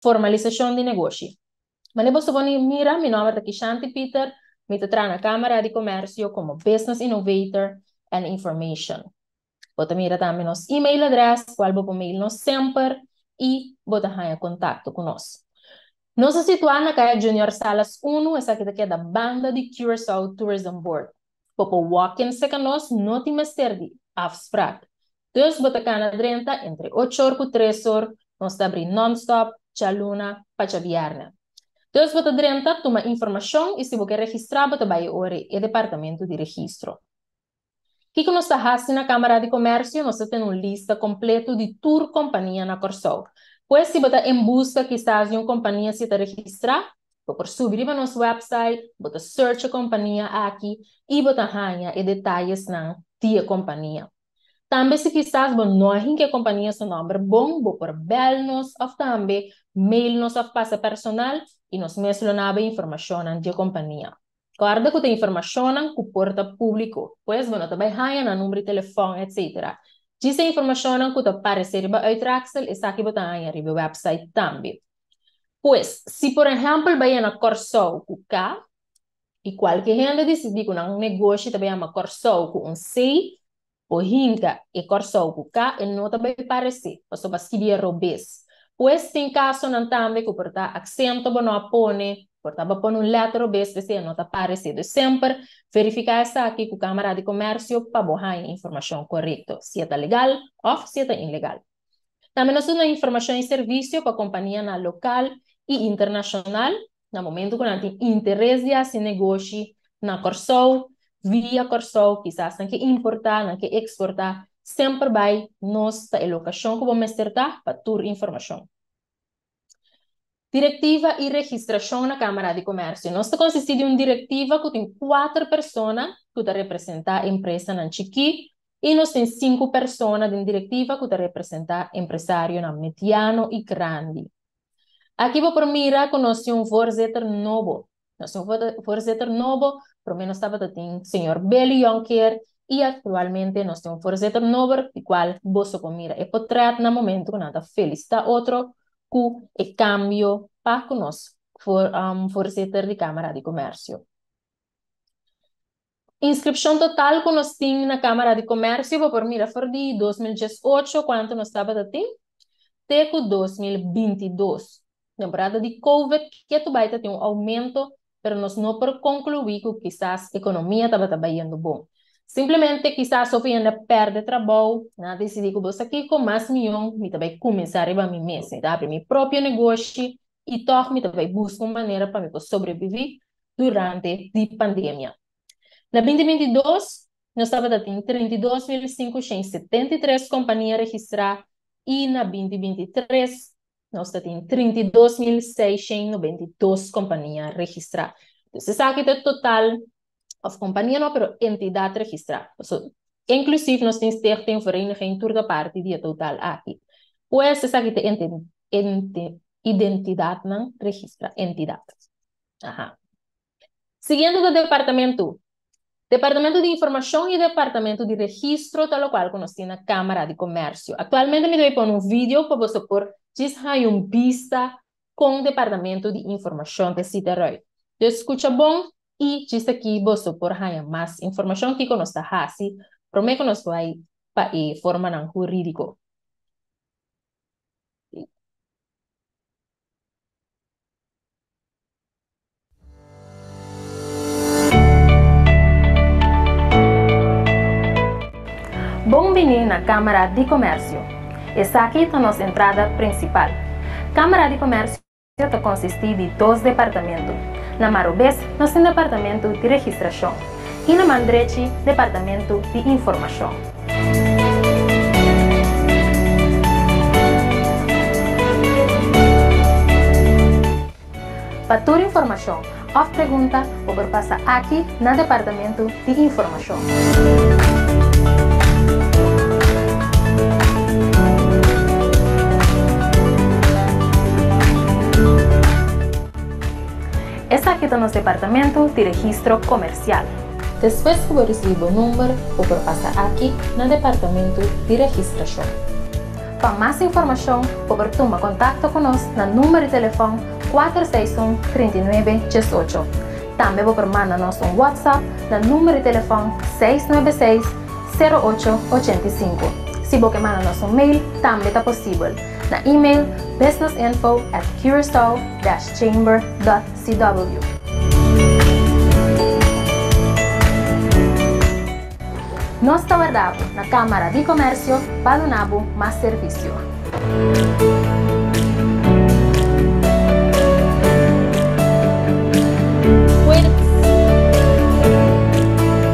Formalisashon di negoshi. Manera boso por mira, mi nòmber ta Kishanti Pieter, mi ta traha na Kámara di Komèrsio komo Business Innovator and Information. Bo ta mira tambe nos email adrès, kual bo por mail nos semper i bo ta haña kontakto ku nos. Nos ta situá na Kaya Junior Salas unu, esaki ta keda banda di Curaçao Tourism Board. Bo por walk in seka nos, no tin mester di afsprak. Dus bo ta kana drenta entre ocho or ku 3 or, nos ta abrí non-stop, djaluna pa djabièrnè. Dus bo ta drenta, tuma informashon i si bo ke registrá bo ta bai ora e departamento di registro. Kiko nos ta hasi na Kámara di Komèrsio? Nos ta tene un lista kompleto di tur kompania na Kòrsou. Pues si bo ta en buska kisas di un kompania si ta registrá, bo por subi riba nos website, bo ta search e kompania aki i bo ta haña e detayesnan di e kompania. Tambe si kisas bo no a hinka e kompania su nòmber bon, bo por bèl nos òf tambe mail nos òf pasa personal i nos mes lo naba e informashonnan di e kompania. Kòrda ku ta informashonnan ku por ta públiko, pues bo no ta bai haña nan number di telefòn etc. Djis e informashonnan ku ta paresé riba uittreksel, esaki bo ta haña riba e wèpsait tambe. Pues, si por ehèmpel bai yena Kòrsou ku K, i kualke hende disidí ku nan negoshi ta bai yama Kòrsou ku un C, bo hinka e Kòrsou ku K, e no ta bai paresé, pasobra bo a skibi e robes. Pues tin kasonan tambe ku por ta aksento bo no a pone, por ta bo a pone un lèter robes, p'esei e no ta paresé. Dus semper verifiká esaki ku Kámara di Komèrsio pa bo haña informashon korekto, si e ta legal òf si e ta ilegal. Tambe nos ta duna informashon i servisio pa kompanianan lokal i internashonal na momentu ku nan tin interes di hasi negoshi na Kòrsou, via Kòrsou, kisas nan ke importá, nan ke eksportá, semper bai nos ta e lokashon ku bo mester ta pa tur informashon. Direktiva i registrashon na Kámara di Komèrsio. Nos ta konsistí di un direktiva ku tin kuater persona ku ta representá empresanan chikí i nos tin sinku persona den direktiva ku ta representá empresarionan mediano i grandi. Aki bo por mira ku nos tin un voorzitter nobo. Nos tin un voorzitter nobo, promé nos tabata tin señor Billy Jonker i aktualmente nos tin un voorzitter nobo di kual boso por mira e potrèt na momentu ku nan ta felisitá otro ku e kambio pa ku nos voorzitter di Kámara di Komèrsio. Inskripshon total ku nos tin na Kámara di Komèrsio bo por mira for di 2018 kuantu nos tabata tin te ku 2022. Temporada di Covid ketu bai ta tin un oumento pero nos no por konkluí ku kisas ekonomia tabata bayendo bon. Simplemente kisas hopi hende a pèrdè trabou, nan a disidí ku bo sa kiko, mas mihó mi ta bai kuminsá riba mi mes, mi ta habri mi propio negoshi i tòg mi ta bai buska un manera pa mi por sobreviví durante di pandemia. Na 2022 nos tabata tin 32.573 kompania registrá i na 2023 nos ta tin 32.692 kompania registrá. Dus esaki ta total òf kompania no, pero entidat registrá. So, inklusief nos tin stichting, vereniging, tur ta parti di e total aki. Pues esaki ta identidatnan registrá, entidat. Aha. Siguiendo ta departamento. Departamento di Informashon i Departamento di Registro ta lokual ku nos tin na Kámara di Komèrsio. Aktualmente mi ta bai pone un video pa boso por djis haña un bista kon Departamento di Informashon ta sita eruit. Dus skucha bon i djis aki boso por haña mas informashon kiko nos ta hasi promé ku nos bai pa e formanan hurídiko. Bon bini na Kámara di Komèrsio. Esaki ta nos entrada prinsipal. Kámara di Komèrsio ta konsistí di dos departamento. Na man robes nos tin Departamento di Registrashon i na man drechi Departamento di Informashon. Pa tur informashon òf pregunta bo por pasa aki na Departamento di Informashon. Esaki ta nos Departamento di Registro Komersial. Despues ku bo risibí bo number, bo por pasa aki na Departamento di Registrashon. Pa mas informashon bo por tuma kontakto ku nos na number di telefòn 461 39 18. Tambe bo por manda nos un WhatsApp na number di telefòn 696 08 85. Si bo ke manda nos un mail tambe ta posibel na email businessinfo at curacao-chamber.cw. Nos ta warda bo na Kámara di Komèrsio pa duna bo mas servisio.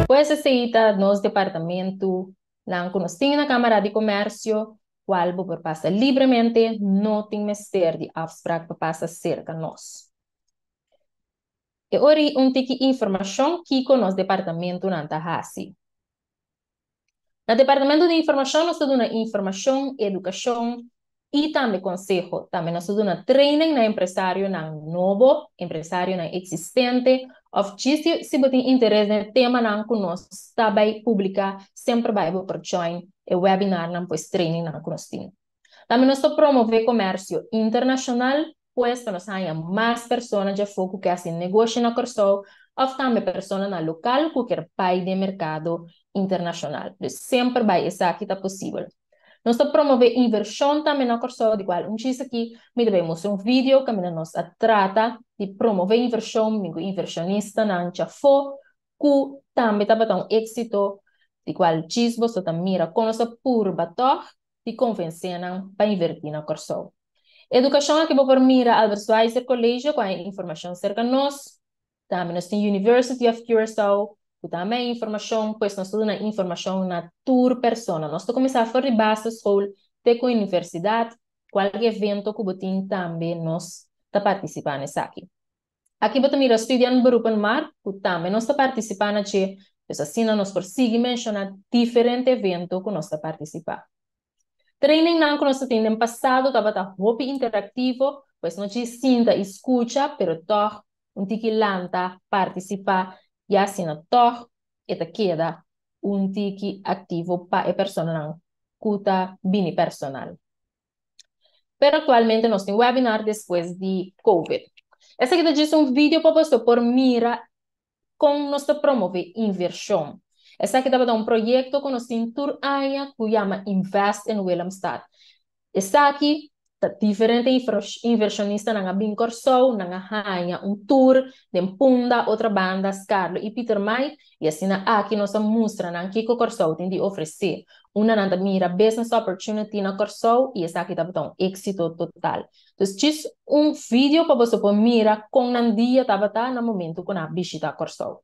Pues esei ta nos departamentu nan ku nos tin na Kámara di Komèrsio, kual bo por pasa libremente, no tin mester di afsprak pa pasa serka nos. E ora ei un tiki informashon kiko nos departamentunan ta hasi. Na departamento di informashon nos ta duna informashon, edukashon i tambe konseho. Tambe nos ta duna training na empresarionan nobo, empresarionan eksistente òf djis si bo tin interes den e temanan ku nos ta bai publiká semper bai bo por join e webinarnan pues trainingnan ku nos tin. Tambe nos ta promové komersio internashonal Pues pa nos haña mas persona djafó ku ke hasi negoshi na Kòrsou òf tambe personanan lokal ku kier bai den merkado internashonal. Dus semper bai esaki ta posibel. Nos ta promové invershon tambe na Kòrsou di kual un chis aki mi ta bai mustra un video kaminda nos a trata di promové invershon mi ku invershonistanan djafó ku tambe tabata un éksito di kual chis boso ta mira kon nos a purba tòg di konvensé nan pa invertí na Kòrsou. Edukashon aki bo por mira Albert Schweitzer College ku a informashon serka nos. Tambe nos tin University of Curaçao ku tambe a informashon, pues nos ta duna informashon na tur persona. Nos ta kuminsá for di basisschool te ku universidat, kualke evento ku bo tin tambe nos ta partisipá na esaki. Aki bo ta mira Studienberoepenmarkt ku tambe nos ta partisipá na dje, pues asina nos por sigui menshoná diferente evento ku nos ta partisipá. Trainingnan ku nos ta tin den pasado tabata hopi interaktivo, pues no djis sinta i skucha, pero tòg un tiki lanta, partisipá i asina tòg e ta keda un tiki aktivo pa e personanan ku ta bini personal. Pero aktualmente nos tin webinar despues di Covid. Esaki ta djis un video pa boso por mira kon nos ta promove invershon. Esaki tabata un proyekto ku nos tin tur aña ku yama Invest in Willemstad. Esaki ta diferente invershonistanan a bin Kòrsou, nan a haña un tur den Punda, Otrabanda, Skarlo i Pietermaai i asina aki nos a mustra nan kiko Kòrsou tin di ofresé. Unda nan ta mira business opportunity na Kòrsou i esaki tabata un éksito total. Dus djis un video pa boso por mira kon nan dia tabata na momentu ku nan a bishita Kòrsou.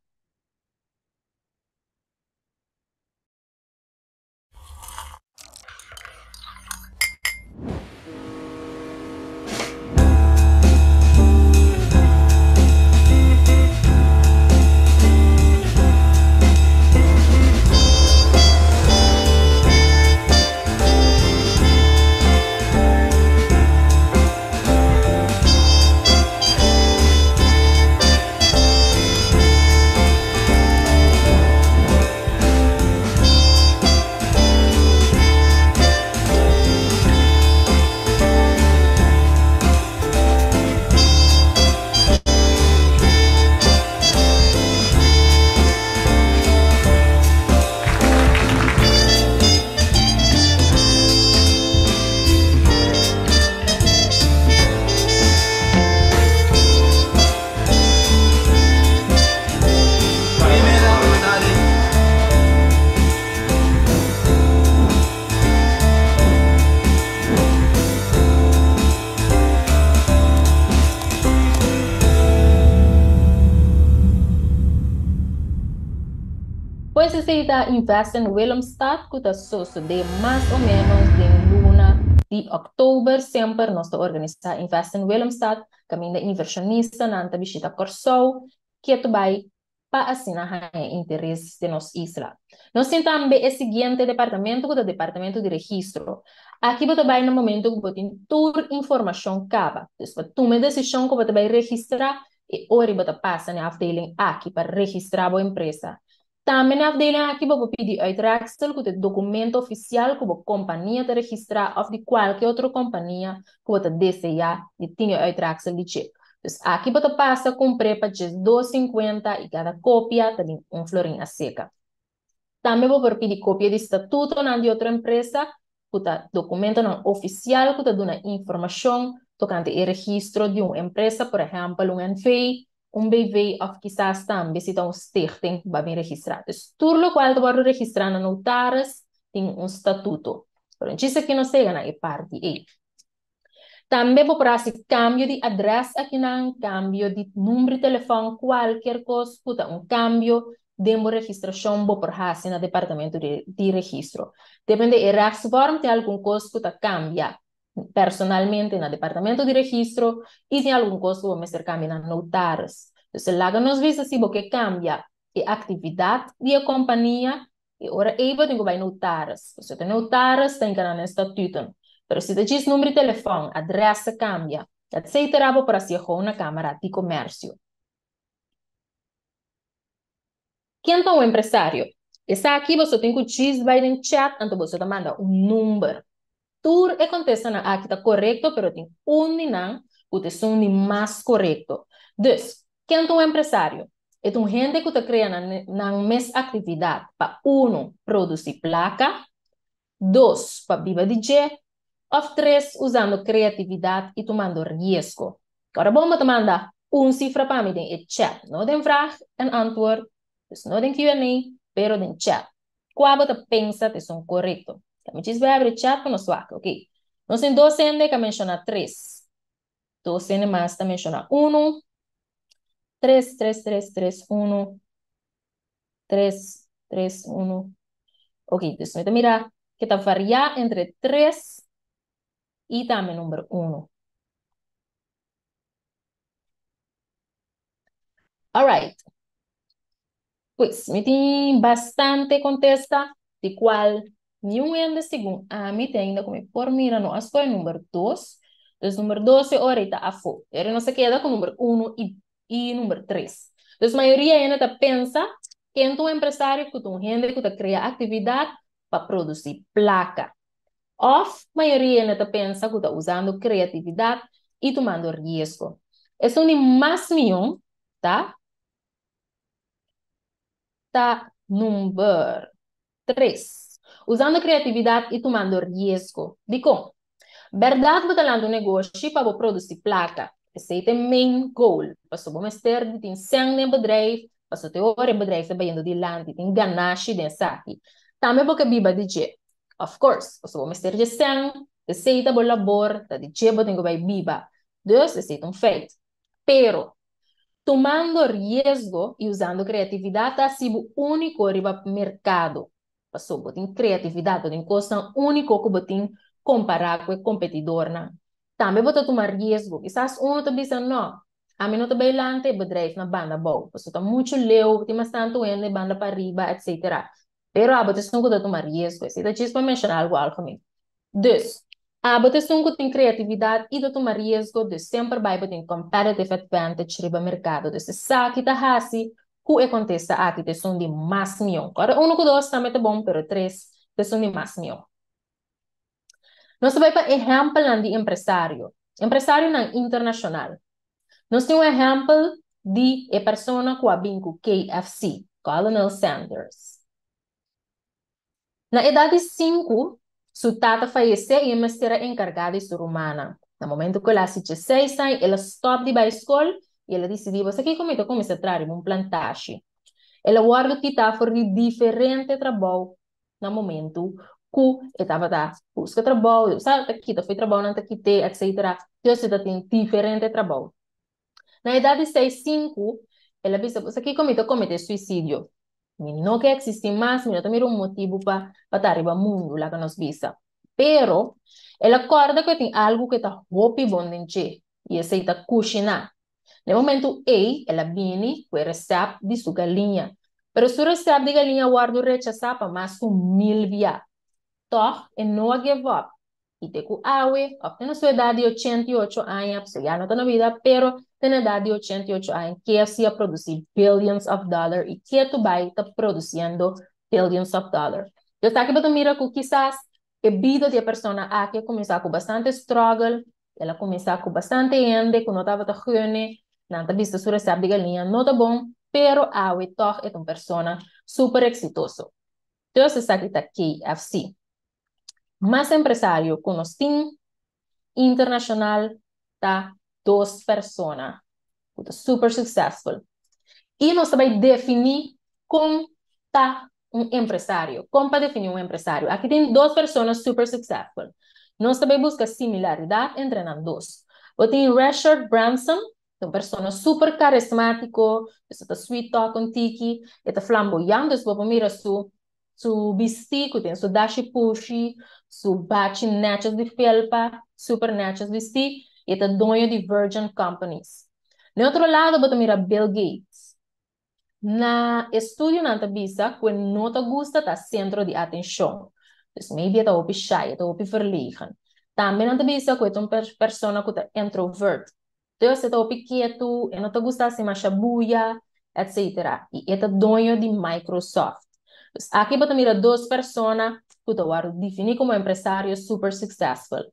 Pues esei ta Invest in Willemstad ku ta sosodé mas o ménos den luna di òktober. Semper nos ta organisá Invest in Willemstad kaminda invershonistanan ta bishita Kòrsou ketu bai pa asina haña interes den nos isla. Nos tin tambe e siguiente departamento ku ta Departamento di Registro. Aki bo ta bai na momento ku bo tin tur informashon kaba. Dus pa tuma e desishon ku bo ta bai registrá e ora bo ta pasa na e afdeling aki pa registrá bo empresa. Tambe na afdeling aki bo por pidi uittreksel ku ta dokumento ofisial ku bo kompania ta registrá òf di kualke otro kompania ku bo ta deseá di tin e uittreksel di dje. Dus aki bo ta pasa kumpr'é pa djes 2,50 i kada kopia ta bin un florin aseka. Tambe bo por pidi kopia di statutonan di otro empresa ku ta dokumentonan ofisial ku ta duna informashon tokante e registro di un empresa, por ehèmpel un NV, un BV òf kisas tambe si ta un stichting ku bo a bin registrá. Dus tur lokual ta wòrdu registrá na notaris tin un statuto. Pero djis aki nos ta yega na e parti ei. Tambe bo por hasi kambio di adrès akinan, kambio di number di telefòn, kualkier kos ku ta un kambio den bo registrashon bo por hasi na departamento di registro. Depende e rechtsvorm tin algun kos ku ta kambia personalmente na departamento di registro i tin algun kos ku bo mester kambia na notaris. Dus laga nos bisa si bo ke kambia e aktividat di e kompania. E ora ei bo tin ku bai notaris. Pasobra e notaris ta enkargá na e statuten. Pero si ta djis number di telefòn, adrès a kambia, etsetera bo por hasié gou na Kámara di Komèrsio. Ken ta un empresario? Esaki boso tin ku djis bai den chat anto boso ta manda un number. Tur e kontestanan aki ta korekto pero tin un di nan ku ta esun di mas korekto. Dus, ken ta un empresario? E ta un hende ku ta krea nan nan mes aktividat pa unu, produsí plaka, dos, pa biba di dje, òf tres, usando kreatividat i tumando riesgo. Ora bon bo ta manda un sifra pa mi den e chat, no den vraag en antwoord, dus no den Q&A, pero den chat. Kua bo ta pensa ta esun korekto? Ta mi djis bai abri chat pa nos wak. Ok. Nos tin dos hende ka menshoná tres. Dos hende mas ta menshoná unu. Tres, tres, tres, tres, unu. Tres, tres, unu. Ok, dus mi ta mira ke ta variá entre tres i tambe number unu. Alright. Pues, mi tin bastante kontesta, di kual niun hende segun ami te ainda ku mi por mira no a skohe number dos. Dus number dos e ora ei ta afó. E ora nos ta keda ku number uno i i number tres. Dus mayoria hende ta pensa ken ta un empresario ku ta un hende ku ta krea aktividat pa produsí plaka. Òf mayoria hende ta pensa ku ta usando kreatividat i tumando riesgo. Esun di mas mihó ta ta number tres. Usando kreatividat i tumando riesgo. Dikon? Bèrdat bo ta lanta un negoshi pa bo produsí plaka. Esei ta e main goal. Pasobra bo mester di tin sèn den e bedrijf, pasobra te ora e bedrijf ta bayendo dilanti, tin ganashi den esaki. Tambe bo ke biba di dje. Of course, pasobra bo mester dje sèn, esei ta bo labor, ta di dje bo tin ku bai biba. Dus esei ta un feit. Pero, tumando riesgo i usando kreatividat ta hasi bo úniko riba merkado. Pasobra bo tin kreatividat, bo tin kosnan úniko ku bo tin kompará ku e kompetidornan. Tambe bo ta tuma riesgo. Kisas unu ta bisa, No, ami no ta bai lanta e bedrijf na banda abou, pasobra ta muchu leu, tin mas tantu hende banda pariba, etsetera. Pero abo ta esun ku ta tuma riesgo. Esei ta djis pa menshoná algu algemeen. Dus, abo ta esun ku tin kreatividat i ta tuma riesgo, dus semper bai bo tin competitive advantage riba merkado. Dus esaki ta hasi ku e kontesta aki ta esun di mas mihó. Kòrda unu ku dos tambe ta bon, pero tres ta esun di mas mihó. Nos ta bai pa ehèmpelnan di empresario, empresarionan internashonal. Nos tin un ehèmpel di e persona ku a bin ku KFC, Colonel Sanders. Na edat di sinku, su tata fayesé i e mester a enkargá di su rumannan. Na momentu ku el a hasi dieseis aña, el a stòp di bai skol i el a disidí, Bo sa kiko mi ta kuminsá traha riba un plantashi. El a wòrdu kitá for di diferente trabou na momentu ku e tabata buska trabou, bo sa ta kita for e trabounan ta kit'é, etsetera. Dios e ta tin diferente trabou. Na edat di seis sinku, el a bisa, Bo sa kiko mi ta kometé suisidio. Mi no ke eksistí mas, mi no ta mira un motibu pa pa ta riba mundu, laga nos bisa. Pero, el a kòrda ku e tin algu ku e ta hopi bon den dje, i esei ta kushiná. Na e momentu ei, el a bini ku e resèpt di su galiña. Pero su resèpt di galiña a wòrdu rechasá pa mas ku 1000 bia. Tòg, e no a give up. I te ku awe, òf te na su edat di 88 aña, pasobra ya no ta na bida, pero te na edat di 88 aña, KFC a produsí billions of dollar i ketu bai ta produsiendo billions of dollar. Dus aki bo ta mira ku kisas e bida di e persona aki a kuminsá ku bastante struggle, el a kuminsá ku bastante hende ku no tabata gun'e, nan ta bisa su resèpt di galiña no ta bon, pero awe tòg e ta un persona super eksitoso. Dus esaki ta KFC. Mas empresario ku nos tin internashonal ta dos persona ku ta super successful. I nos ta bai definí kon ta un empresario, kon pa definí un empresario. Aki tin dos persona super successful. Nos ta bai buska similaridat entre nan dos. Bo tin Richard Branson, ta un persona super karismátiko, e ta sweet talk un tiki, e ta flamboyant, dus bo por mira su su bistí ku tin su dashi pushi, su bachi nètjes di felpa, super nètjes bistí, i e ta doño di Virgin Companies. Na e otro lado bo ta mira Bill Gates. Na estudionan ta bisa ku e no ta gusta ta sentro di atenshon. Dus maybe e ta hopi shy, e ta hopi verlegen. Tambe nan ta bisa ku e ta un persona ku ta introvert. Dus e ta hopi ketu, e no ta gusta hasi masha buya, etcetera. I e ta doño di Microsoft. Dus aki bo ta mira dos persona ku ta wòrdu definí komo empresario super successful.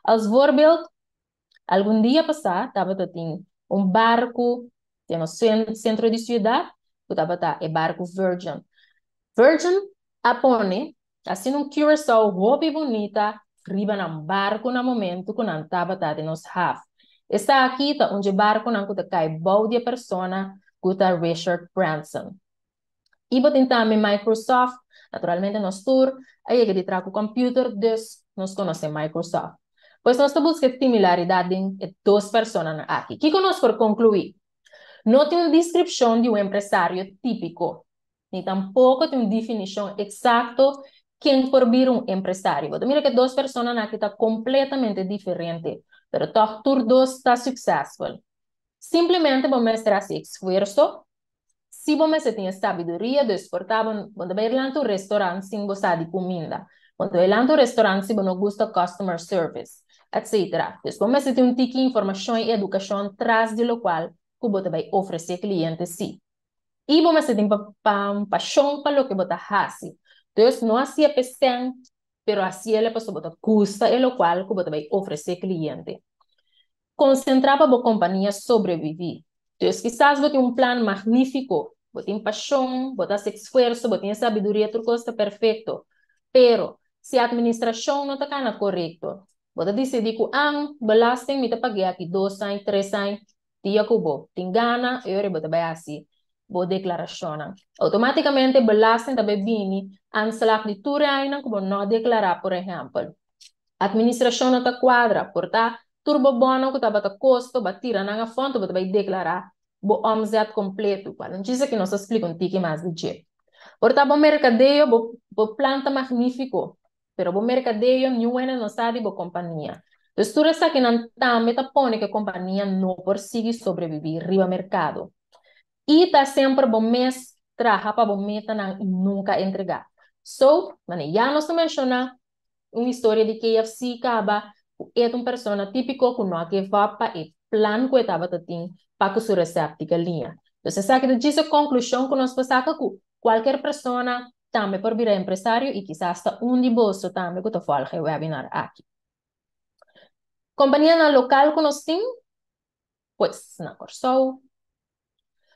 Als voorbeeld, algun dia pasá tabata tin un barku den nos sentro di siudat ku tabata e barku Virgin. Virgin a pone asina un Curaçao hopi bunita riba nan barku na momentu ku nan tabata den nos haf. Esaki ta un dje barkunan ku ta kai bou di e persona ku ta Richard Branson. I bo tin tambe Microsoft, naturalmente nos tur a yega di traha ku computer, dus nos konosé Microsoft. Pues nos ta buska e similaridat den e dos personanan aki. Kiko nos por konkluí? No tin un deskripshon di un empresario típiko, ni tampoko tin un definishon eksakto ken por bira un empresario. Bo ta mira ku e dos personanan aki ta kompletamente diferente, pero tòg tur dos ta successful. Simplemente bo mester hasi esfuerso. Si bo mester tin e sabiduria, dus por ta bo bo ta bai lanta un restaurant sin bo sa di kuminda. Bo ta bai lanta un restaurant si bo no gusta customer service, etcetera. Dus bo mester tin un tiki informashon i edukashon tras di lokual ku bo ta bai ofresé kliente si. I bo mester tin pa pashon pa loke bo ta hasi. Dus no hasié p'esèn, pero hasiel pasobra bo ta gusta e lokual ku bo ta bai ofresé kliente. Konsentrá pa bo kompania sobreviví. Dus kisas bo tin un plan magnífiko, bo tin pashon, bo ta hasi esfuerso, bo tin e sabiduria, tur kos ta perfekto. Pero, si atministrashon no ta kana korekto, bo ta disidí ku an, belasting mi ta pag'é aki dos aña, tres aña, dia ku bo tin gana, e ora bo ta bai hasi bo deklarashonnan. Outomátikamente belasting ta bai bini aanslag di tur e añanan ku bo no a deklará, por ehèmpel. Atministrashon no ta kuadra, por ta tur bo bono ku tabata kosto, bo a tira nan afó, anto bo ta bai deklará bo omzet kompletu, kual un chis aki nos ta splika un tiki mas di dje. Por ta bo merkadeo, bo bo plan ta magnífiko, pero bo merkadeo niun hende no sa di bo kompania. Dus tur esakinan tambe ta pone ku e kompania no por sigui sobrebibí riba merkado. I ta semper bo mes traha pa bo metanan i nunka entregá. So, manera ya nos ta menshoná, Un historia di KFC kaba ku e ta un persona típiko ku no a give up pa e plan ku e tabata tin pa ku su resèpt di galiña. Dus esaki ta djis e konklushon ku nos por saka ku kualker persona tambe por bira empresario i kisas ta un di boso tambe ku ta vòlga e webinar aki. Kompanianan lokal ku nos tin, pues na Kòrsou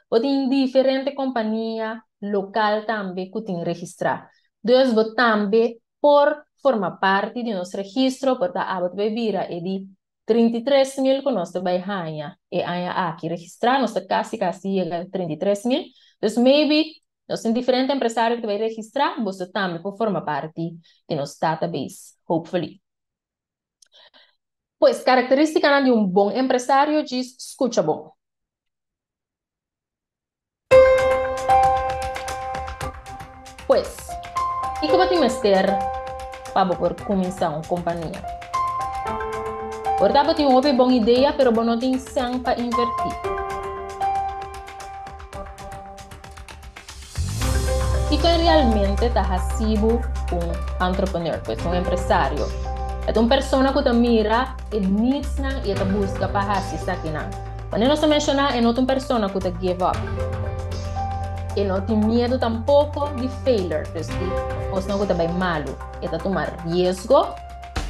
Bo tin diferente kompania lokal tambe ku tin registrá. Dus bo tambe por forma parti di nos registro, por ta abo ta bai bira e di 33 mil ku nos ta bai haña e aña aki registrá. Nos ta kasi kasi yega 33 mil. Dus maybe nos tin diferente empresario ku ta bai registrá, boso tambe por forma parti di nos database, hopefully. Pues, karakterístikanan di un bon empresario djis skucha bon. Pues, kiko bo tin mester pa bo por kuminsá un kompania? Por ta bo tin hopi bon idea pero bo no tin sèn pa invertí. Kiko realmente ta hasi bo un entrepreneur, pues un empresario? E ta un persona ku ta mira e needsnan i e ta buska pa hasi esakinan. Manera nos a menshoná, e no ta un persona ku ta give up. E no tin miedu tampoko di failure, dus di kosnan ku ta bai malu. E ta tuma riesgo,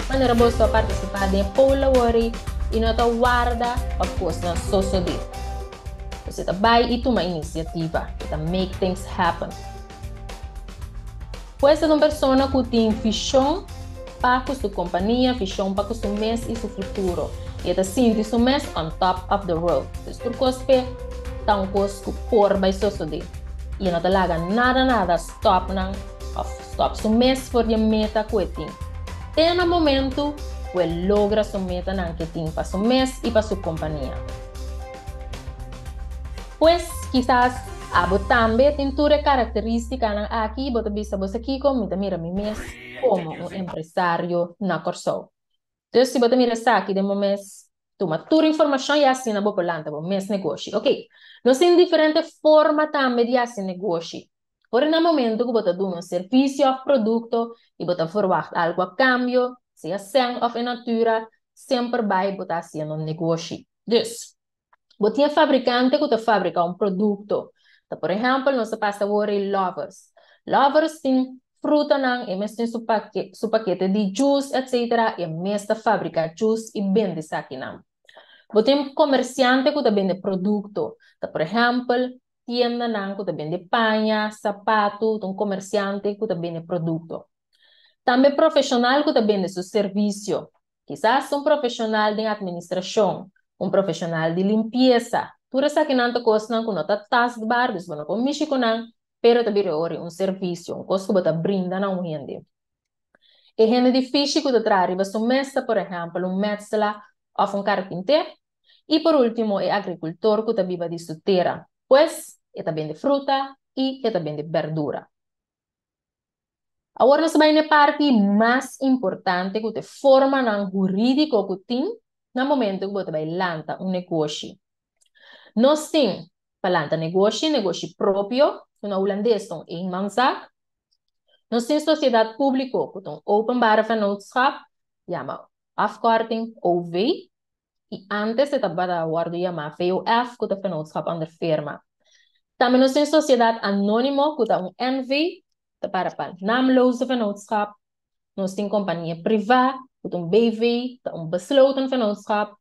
manera boso a partisipá den e poll awor i no ta warda pa kosnan sosodé. Dus e ta bai i tuma inisiativa, e ta make things happen. Pues e ta un persona ku tin vishon pa ku su kompania, vishon pa ku su mes i su futuro. I e ta sinti su mes on top of the world. Dus tur kos p'e ta un kos ku por bai sosodé. I e no ta laga nada nada stòp nan òf stòp su mes for di e meta ku e tin. Te na momentu ku e logra su metanan ku e tin pa su mes i pa su kompania. Pues, kisas abo tambe tin tur e karakterístikanan aki i bo ta bisa bo sa kiko, mi ta mira mi mes komo un empresario na Kòrsou. Dus si bo ta mira esaki den bo mes, tuma tur informashon i asina bo por lanta bo mes negoshi. Oke, nos tin diferente forma tambe di hasi negoshi. Ora na momento ku bo ta duna un servisio òf produkto i bo ta ferwagt algu a kambio, sea sèn òf en natura, semper bai bo ta hasiendo negoshi. Dus, bo tin e fabrikante ku ta fabrika un produkto. Ta por ehèmpel nos ta pasa awor e Lovers. Lovers tin frutanan, e mes tin su pake su pakete di juice etcetera, e mes ta fabrika juice i bende esakinan. Bo tin komersiante ku ta bende produkto. Ta por ehèmpel tiendanan ku ta bende paña, sapatu, ta un komersiante ku ta bende produkto. Tambe profeshonal ku ta bende su servisio. Kisas un profeshonal den atministrashon, un profeshonal di limpiesa. Tur esakinan ta kosnan ku no ta tastbaar, dus bo no por mishi ku nan, pero ta bira ora un servisio, un kos ku bo ta brinda na un hende. E hende di fishi ku ta traha riba su mesa, por ehèmpel un metsela òf un karpinter. I por último e agrikultor ku ta biba di su tera, pues e ta bende fruta i e ta bende bèrdura. Awor nos ta bai na e parti mas importante ku ta e formanan hurídiko ku tin na momento ku bo ta bai lanta un negoshi. Nos tin pa lanta negoshi, negoshi propio, ku na hulandes ta un eenmanszaak. Nos tin sosiedat públiko ku ta un openbare vennootschap, yama afkorting OV, i antes e tabata wòrdu yamá VOF ku ta Vennootschap onder Firma. Tambe nos tin Sosiedat Anónimo ku ta un NV, ta para pa Naamloze Vennootschap. Nos tin kompania privá ku ta un BV, ta un Besloten Vennootschap.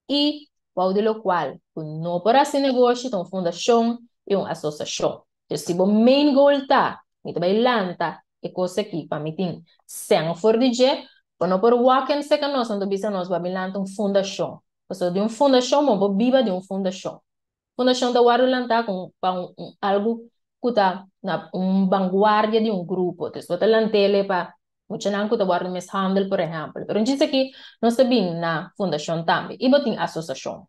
I bou di lokual ku no por hasi negoshi ta un fundashon i un asosiashon. Dus si bo main goal ta, mi ta bai lanta e kos aki pa mi tin sèn for di dje, bo no por wak en seka nos, nan ta bisa nos bo a bin lanta un fundashon. Pasobra di un fundashon bo por biba di un fundashon. Fundashon ta wòrdu lantá ku pa un algu ku ta na un vanguardia di un grupo. Dus bo ta lant'el pa muchanan ku ta wòrdu mishandel por ehèmpel. Pero djis aki nos ta bin na fundashon tambe i bo tin asosiashon.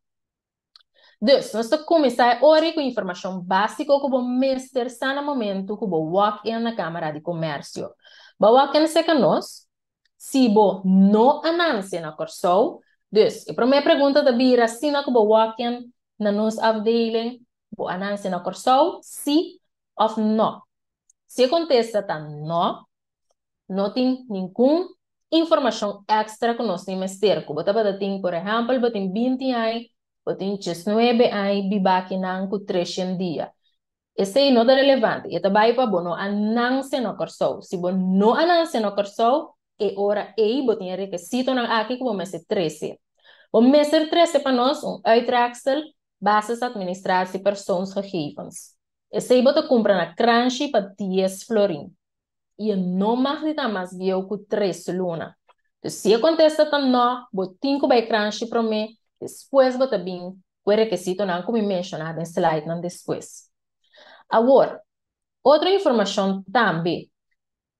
Dus, nos ta kuminsá e ora ku informashon básiko ku bo mester sa na momentu ku bo walk in na Kámara di Komèrsio. Bo walk in serka nos si bo no a nanse na Kòrsou. Dus, e promé pregunta ta bira asina ku bo walk in na nos afdeling, bo a nanse na Kòrsou, sí òf nò? Si e kontesta ta nò, no tin ningun informashon èkstra ku nos tin mester ku bo tabata tin. Por ehèmpel, bo tin 20 aña, bo tin 19 aña bibá akinan ku treshen dia. Esei no ta relevante. E ta bai pa bo no a nanse na Kòrsou. Si bo no a nanse na Kòrsou, e ora ei bo tin e rekesitonan aki ku bo mester trese. Bo mester trese pa nos un uittreksel basisadministratie persoonsgegevens. Esei bo ta kumpra na Kranshi pa 10 florin. I e no mag di ta mas bieu ku 3 luna. Dus si e kontesta ta nò, bo tin ku bai Kranshi promé, despues bo ta bin ku e rekesitonan ku mi menshoná den slidenan despues. Awor, otro informashon tambe,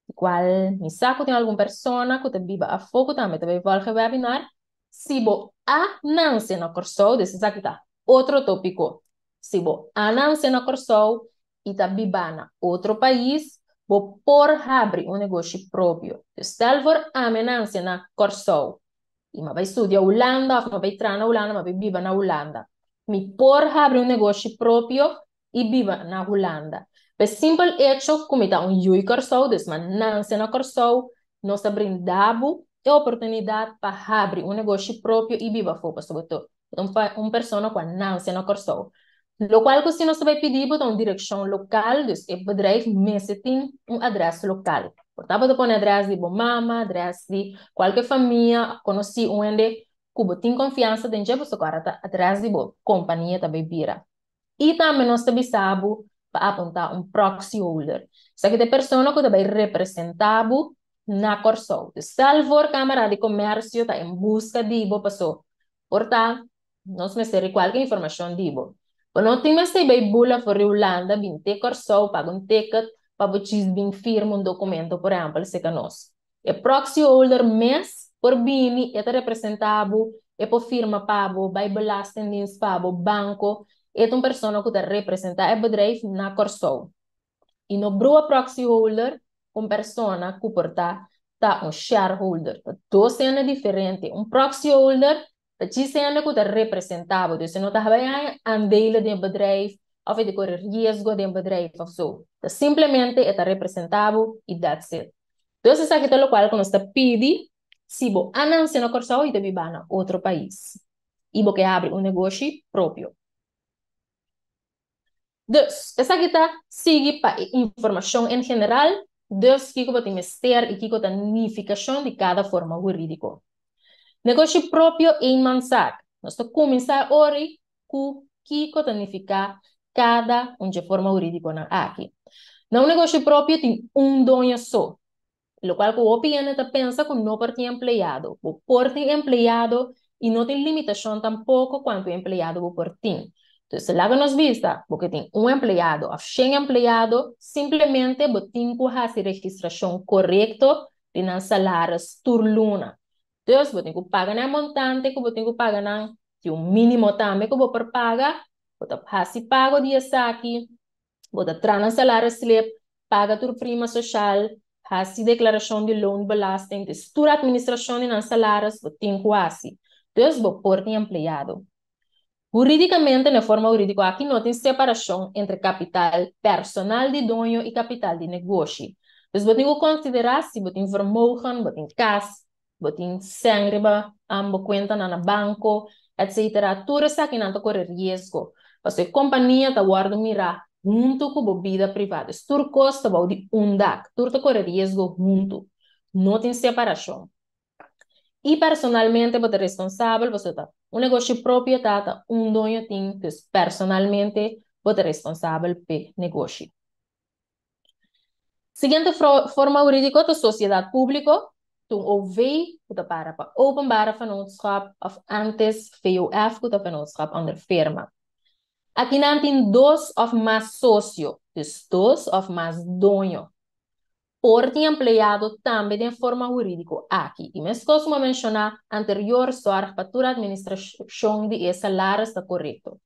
di kual mi sa ku tin algun persona ku ta biba afó ku tambe ta bai volg e webinar, si bo a nanse na Kòrsou, dus esaki ta otro tópiko, si bo a nanse na Kòrsou i ta biba na otro pais, bo por habri un negoshi propio. Dus stel voor ami a nanse na Kòrsou i mi a bai studia Hulanda òf mi a bai traha na Hulanda, mi a bai biba na Hulanda. Mi por habri un negoshi propio i biba na Hulanda. P'e simpel echo ku mi ta un yu di Kòrsou, dus mi a nanse na Kòrsou, nos ta brinda bo e oportunidat pa habri un negoshi propio i biba afó, pasobra bo ta un persona ku a nanse na Kòrsou. Lokual ku si nos ta bai pidi bo ta un direkshon lokal, dus e bedrijf mester tin un adrès lokal. Por ta bo ta pone adrès di bo mama, adrès di kualke famia, konosí, un hende ku bo tin konfiansa den dje, pasobra ora ta adrès di bo kompania ta bai bira. I tambe nos ta bisa bo pa apuntá un proxy holder. Esaki ta e persona ku ta bai representá bo na Kòrsou. Dus stel voor Kámara di Komèrsio ta en buska di bo paso por ta nos mester di kualke informashon di bo. Bo no tin mester bai bula for di Hulanda bin te Kòrsou paga un ticket pa bo chis bin firma un dokumento por ehèmpel serka nos. E proxy holder mes por bini, e ta representá bo, e por firma pa bo, bai belastingdienst pa bo, banko, e ta un persona ku ta representá e bedrijf na Kòrsou. I no brua proxy holder ku un persona ku por ta ta un shareholder. Ta dos hende diferente. Un proxy holder ta djis hende ku ta representá bo, dus e no ta bai haña aandelen den e bedrijf òf e ta kore riesgo den e bedrijf òf so. Ta simplemente e ta representá bo i that's it. Dus esaki ta lokual ku nos ta pidi si bo a nanse na Kòrsou i ta biba na otro pais i bo ke habri un negoshi propio. Dus, esaki ta sigui pa e informashon en general, dus kiko bo tin mester i kiko ta nifikashon di kada forma hurídiko. Negoshi propio eenmanszaak. Nos ta kuminsá e ori ku kiko ta nifiká kada un dje forma hurídikonan aki. Na un negoshi propio tin un doño so, lokual ku hopi hende ta pensa ku no por tin empleado. Bo por tin empleado i no tin limitashon tampoko kuantu empleado bo por tin. Dus laga nos bisa, bo ke tin un empleado òf shen empleado, simplemente bo tin ku hasi registrashon korekto di nan salaris tur luna. Dus bo tin ku paga nan e montante ku bo tin ku paga nan, tin un mínimo tambe ku bo por paga, bo ta hasi pago di esaki, Bo ta traha nan salaris slip, paga tur prima soshal, hasi deklarashon di loonbelasting, dus tur atministrashon di nan salaris bo tin ku hasi. Dus bo por tin empleado. Hurídikamente na e forma hurídiko aki no tin separashon entre kapital personal di doño i kapital di negoshi. Dus bo tin ku konsiderá si bo tin vermogen, bo tin kas, bo tin sèn riba bo kuentanan na banko, etcetera. Tur esakinan ta kore riesgo, pasobra e kompania ta wòrdu mirá huntu ku bo bida privá. Dus tur kos ta bou di un dak, tur ta kore riesgo huntu, no tin separashon. I personalmente bo ta responsabel, pasobra ta un negoshi propio ta, ta un doño tin, dus personalmente bo ta responsabel p'e negoshi. Siguiente forma hurídiko ta sosiedat públiko, ta un OV ku ta para pa Openbare Vennootschap òf ántes VOF ku ta Vennootschap onder Firma. Akinan tin dos òf mas sosio, dus dos òf mas doño. Por tin empleado tambe den forma hurídiko aki. I meskos ku mi a menshoná anterior, sòrg pa tur atministrashon di e salaris ta korekto.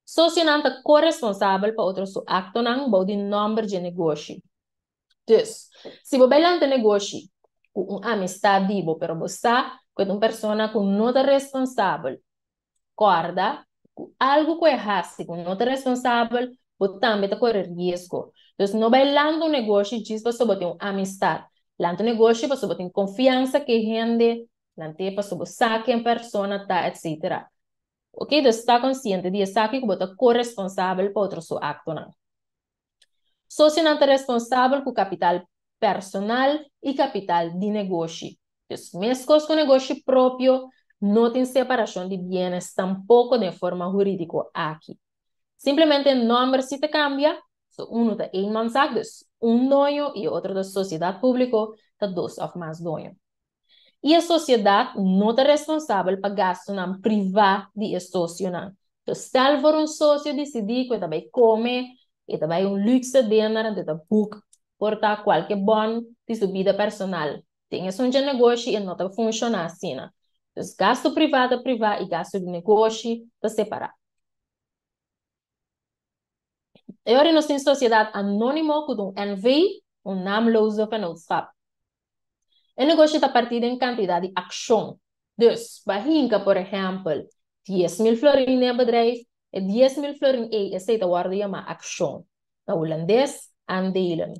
Sosionan ta koresponsabel pa otro su aktonan bou di nòmber dje negoshi. Dus, si bo bai lanta negoshi ku un amistat di bo pero bo sa ku e ta un persona ku no ta responsabel, kòrda ku algu ku e hasi ku no ta responsabel, bo tambe ta kore riesgo. Dus no bai lanta un negoshi djis pasobra bo tin un amistat. Lanta un negoshi pasobra bo tin konfiansa ku e hende, lant'é pasobra bo sa ken persona ta, etcetera. Ok, dus ta konsiente di esaki ku bo ta koresponsabel pa otro su aktonan. Sosionan ta responsabel ku kapital personal i kapital di negoshi. Dus meskos ku negoshi propio, no tin separashon di bienes tampoko den forma hurídiko aki. Simplemente e nòmber si ta kambia, so unu ta eenmanszaak, dus un doño, i e otro ta sosiedat públiko, ta dos òf mas doño. I e sosiedat no ta responsabel pa gastunan privá di e sosionan. Entonces, stel voor un sosio disidí ku e ta bai kome, e ta bai un luxe dinner, anto e ta boek por ta kualke bon di su bida personal. Den esun dje negoshi e no ta funshoná asina. Entonces, gastu privá ta privá i gastu di negoshi ta separá. E ora nos tin sosiedat anónimo ku ta un NV, un naamloze vennootschap. E negoshi ta partí den kantidat di akshon. Dus, bo a hinka, por ehèmpel, 10,000 florin den e bedrijf, e 10,000 florin ei, esei ta wòrdu yamá akshon. Na hulandes, aandelen.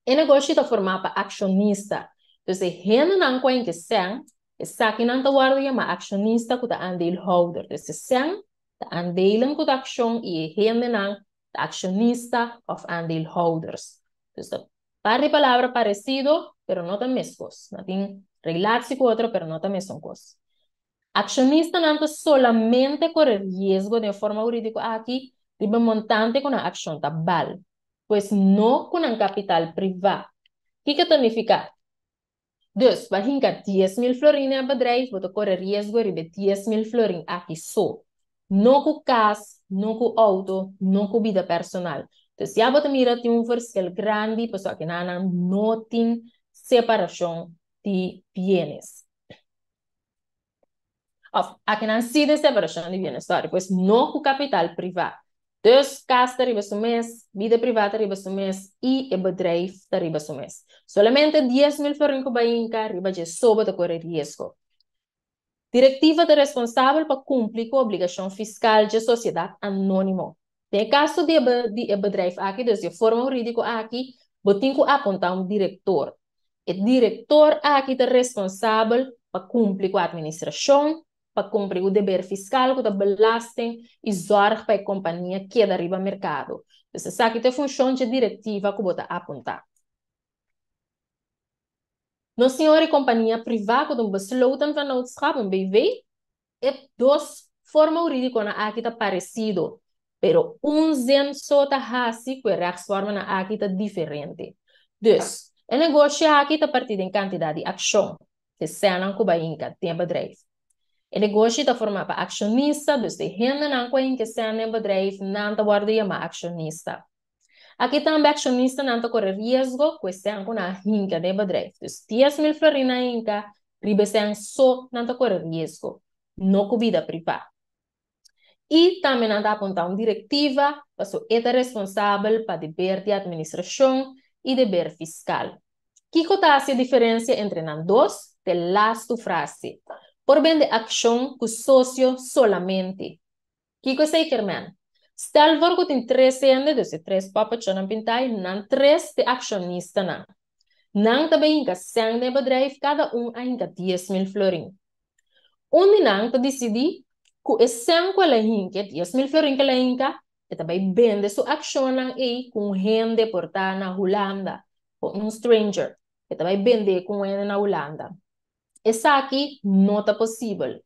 E negoshi ta formá pa akshonista. Dus e hendenan ku a hinka e sèn, esakinan ta wòrdu yamá akshonista ku ta aandeelhouder. Dus e sèn ta aandelen ku ta akshon i e hendenan ta akshonista òf aandeelhouders. Dus ta par di palabra paresido, pero no ta meskos. Nan tin relatie ku otro, pero no ta mesun kos. Akshonistanan ta solamente kore riesgo den e forma hurídiko aki riba e montante ku nan akshon ta bal, pues no ku nan kapital privá. Kiko ta nifiká? Dus, bo a hinka 10,000 florin den e bedrijf, bo ta kore riesgo riba e 10,000 florin aki so. No ku kas, no ku outo, no ku bida personal. Dus ya bo ta mira tin un verschil grandi pasobra akinan no tin separashon di bienes. Of, akinan sí den separashon di bienes, sorry, pues no ku kapital privá. Dus kas ta riba su mes, bida privá ta riba su mes i e bedrijf ta riba su mes. Solamente 10,000 florin ku bai hinka riba dje so bo ta kore riesgo. Direktiva ta responsabel pa kumpli ku obligashon fiskal dje sosiedat anónimo. Den e kaso di e di e bedrijf aki, dus di e forma hurídiko aki, bo tin ku apuntá un direktor. E direktor aki ta responsabel pa kumpli ku atministrashon, pa kumpli ku deber fiskal ku ta belasting i zòrg pa e kompania keda riba merkado. Dus esaki ta e funshon dje direktiva ku bo ta apuntá. Nos tin ora e kompania privá ku ta un besloten vennootschap, un BV. E dos forma hurídikonan aki ta paresido, pero un zin so ta hasi ku e rechtsvormennan aki ta diferente. Dus, e negoshi aki ta partí den kantidat di akshon, e sènnan ku bai hinka den e bedrijf. E negoshi ta formá pa akshonista, dus e hendenan ku a hinka e sèn den e bedrijf, nan ta wòrdu yamá akshonista. Aki tambe akshonistanan ta kore riesgo ku e sèn ku nan a hinka den e bedrijf. Dus 10,000 florin nan a hinka, riba e sèn so nan ta kore riesgo, no ku bida privá. I tambe nan ta apuntá un direktiva paso e ta responsabel pa deber di atministrashon i deber fiskal. Kiko ta hasi e diferensia entre nan dos? Te lastu frase. Por bende akshon ku sosio solamente. Kiko esei kier men? Stel voor ku tin tres hende, dus e tres pòpechonnan pintá i nan tres t'e akshonistanan. Nan ta bai hinka sèn den e bedrijf, kada un a hinka 10,000 florin. Un di nan ta disidí ku e sèn ku el a hinka, e 10,000 florin ku el a hinka, e ta bai bende su akshonnan ei ku un hende por ta na Hulanda, ku un stranger. E ta bai bend'é ku un hende na Hulanda. Esaki no ta posibel.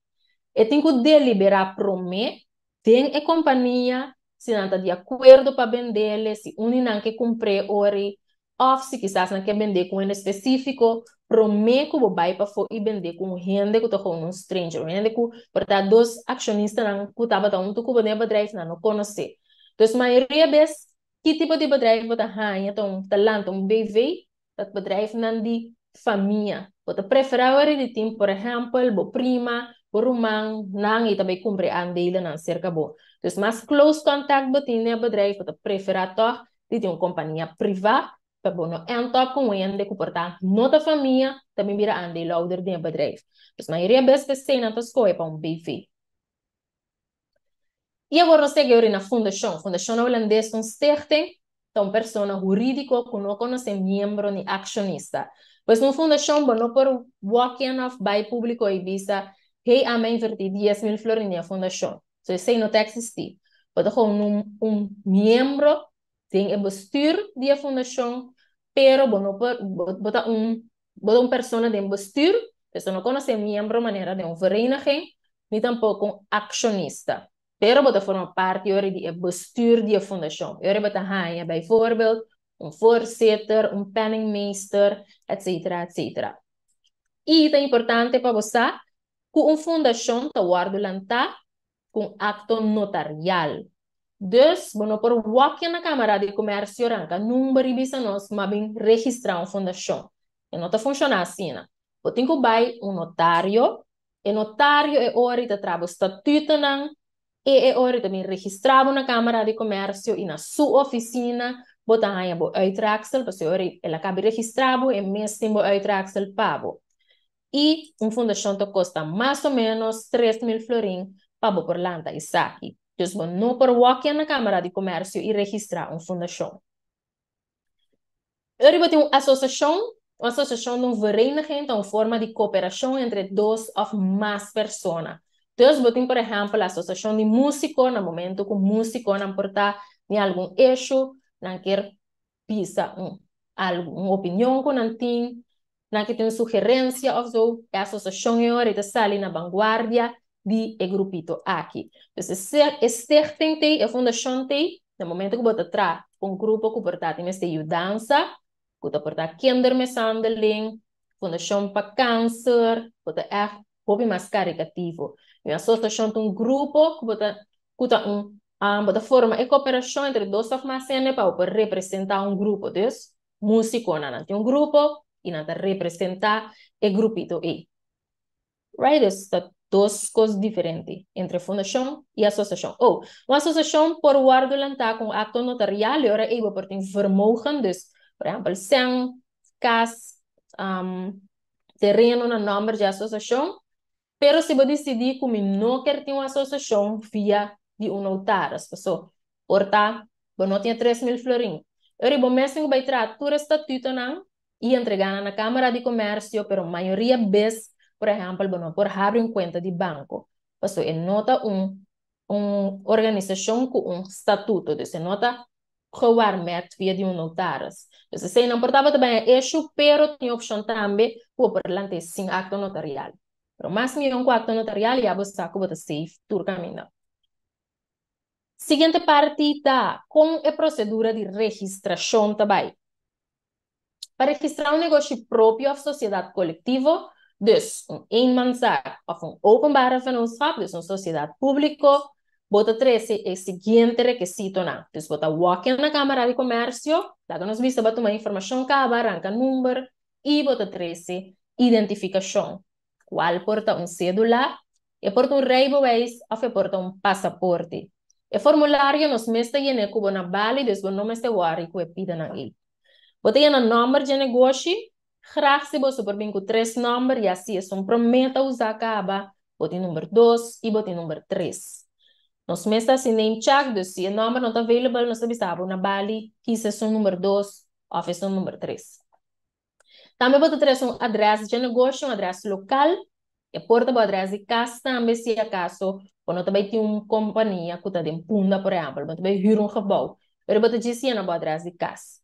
E tin ku deliberá promé den e kompania si nan ta di akuerdo pa bendele, si un di nan ke kumpr'é ori òf si kisas nan ke bend'é ku un hende spesífiko promé ku bo bai pafó i bend'é ku un hende ku ta gewoon un stranger, un hende ku por ta dos akshonistanan ku tabata huntu ku bo den e bedrijf nan no konosé. Dus mayoria bes ki tipo di bedrijf bo ta haña ta un ta lanta un BV ta bedrijfnan di famia. Bo ta preferá ora di tin, por ehèmpel, bo prima, bo ruman, nan i ta bai kumpra e aandelennan serka bo. Dus mas close contact bo tin den e bedrijf, bo ta preferá tòg di tin un kompania privá pa bo no end up ku un hende ku por ta no ta famia ta bin bira aandeelhouder den e bedrijf. Dus mayoria bes p'esei nan ta skohe pa un BV. I awor nos ta ori na fundashon. Fundashon na hulandes ta un stichting, ta un persona hurídiko ku no konosé miembro ni akshonista. Pues un fundashon bo no por walk in òf bai públiko i bisa, hey ami a invertí 10,000 florin den e fundashon. So esei no ta eksistí. Bo ta gewoon un un miembro den e bestuur di e fundashon, pero bo no por bo ta un Bo ta un persona den bestuur, pues bo no konosé miembro manera den un vereniging, ni tampoko un akshonista. Pero bo ta forma parti ora di e bestuur di e fundashon. E ora bo ta haña bijvoorbeeld un voorzitter, un penningmeester, etcetera, etcetera. I ta importante pa bo sa ku un fundashon ta wòrdu lantá ku un akto notarial. Dus, bo no por wòkje na Kámara di Komèrsio ranka number i bisa nos ma bin registrá un fundashon. E no ta funshoná asina. Bo tin ku bai un notario, e notario e ora i ta traha bo statutonan i e ora i ta bin registrá bo na Kámara di Komèrsio i na su ofisina bo ta haña bo uittreksel, pasobra e ora el a kabi registrá bo e mes tin bo uittreksel pa bo. I un fundashon ta kosta mas o ménos 3000 florin pa bo por lanta esaki. Dus bo no por wòkje na Kámara di Komèrsio i registrá un fundashon. Ora bo tin un asosiashon, Un asosiashon ta un vereniging, ta un forma di kooperashon entre dos òf mas persona. Dus bo tin por ehèmpel asosiashon di músiko, na momento ku músikonan por ta den algun issue, nan kier bisa un algu, un opinion ku nan tin, nan ke tin un sugerensia òf so, e asosiashon e ora ei ta sali na vanguardia di e grupito aki. Dus e stichting t'ei, e fundashon t'ei, na momento ku bo ta traha ku un grupo ku por ta tin mester yudansa, ku ta por ta kindermishandeling, fundashon pa kanser, bo ta ègt hopi mas karikativo. Un asosiashon ta un grupo ku bo ta ku ta un bo ta forma e koperashon entre dos òf mas hende pa bo por representá un grupo. Dus, músikonan nan tin un grupo i nan ta representá e grupito ei. Right, dus ta dos kos diferente entre fundashon i asosiashon. Oh, un asosiashon por wòrdu lantá ku un akto notarial i ora ei bo por tin vermogen, dus por ehèmpel sèn, kas, tereno na nòmber dje asosiashon. Pero si bo disidí ku mi no ker tin un asosiashon via di un notaris, paso por ta bo no tin e 3000 florin. E ora ei bo mes tin ku bai traha tur e statutonan i entregá nan na Kámara di Komèrsio, pero mayoria bes, por ehèmpel, bo no por habri un kuenta di banko, pasobra e no ta un un organisashon ku un statuto, dus e no ta gewaarmerkt via di un notaris. Dus esei nan por tabata bai a issue, pero tin opshon tambe ku bo por lant'é sin akto notarial. Pero mas mihó ku akto notarial ya bo sa ku bo ta safe tur kaminda. Siguiente parti ta kon e prosedura di registrashon ta bai. Pa registrá un negoshi propio òf sosiedat kolektivo, dus un eenmanszaak òf un openbare vennootschap, dus un sosiedat públiko, bo ta trese e siguiente rekisitonan. Dus bo ta wòk in na Kámara di Komèrsio, laga nos bisa bo a tuma informashon kaba, ranka number i bo ta trese identifikashon, kual por ta un sédula, e por ta un rijbewijs òf e por ta un pasaporte. E formulario nos mes ta yen'é ku bo na bali, dus bo no mester wòri ku e pidanan ei. Bo ta yena nòmber dje negoshi? Graag si boso por bin ku tres nòmber, ya si esun promé ta usá kaba, bo tin number dos i bo tin number tres. Nos mes ta hasi name check, dus si e nòmber no ta available nos ta bisa bo na bali kisa esun number dos òf esun number tres. Tambe bo ta trese un adrès dje negoshi, un adrès lokal. E por ta bo adrès di kas tambe si akaso bo no ta bai tin un kompania ku ta den Punda, por ehèmpel, bo ta bai hür un gebou, pero bo ta djis yena bo adrès di kas.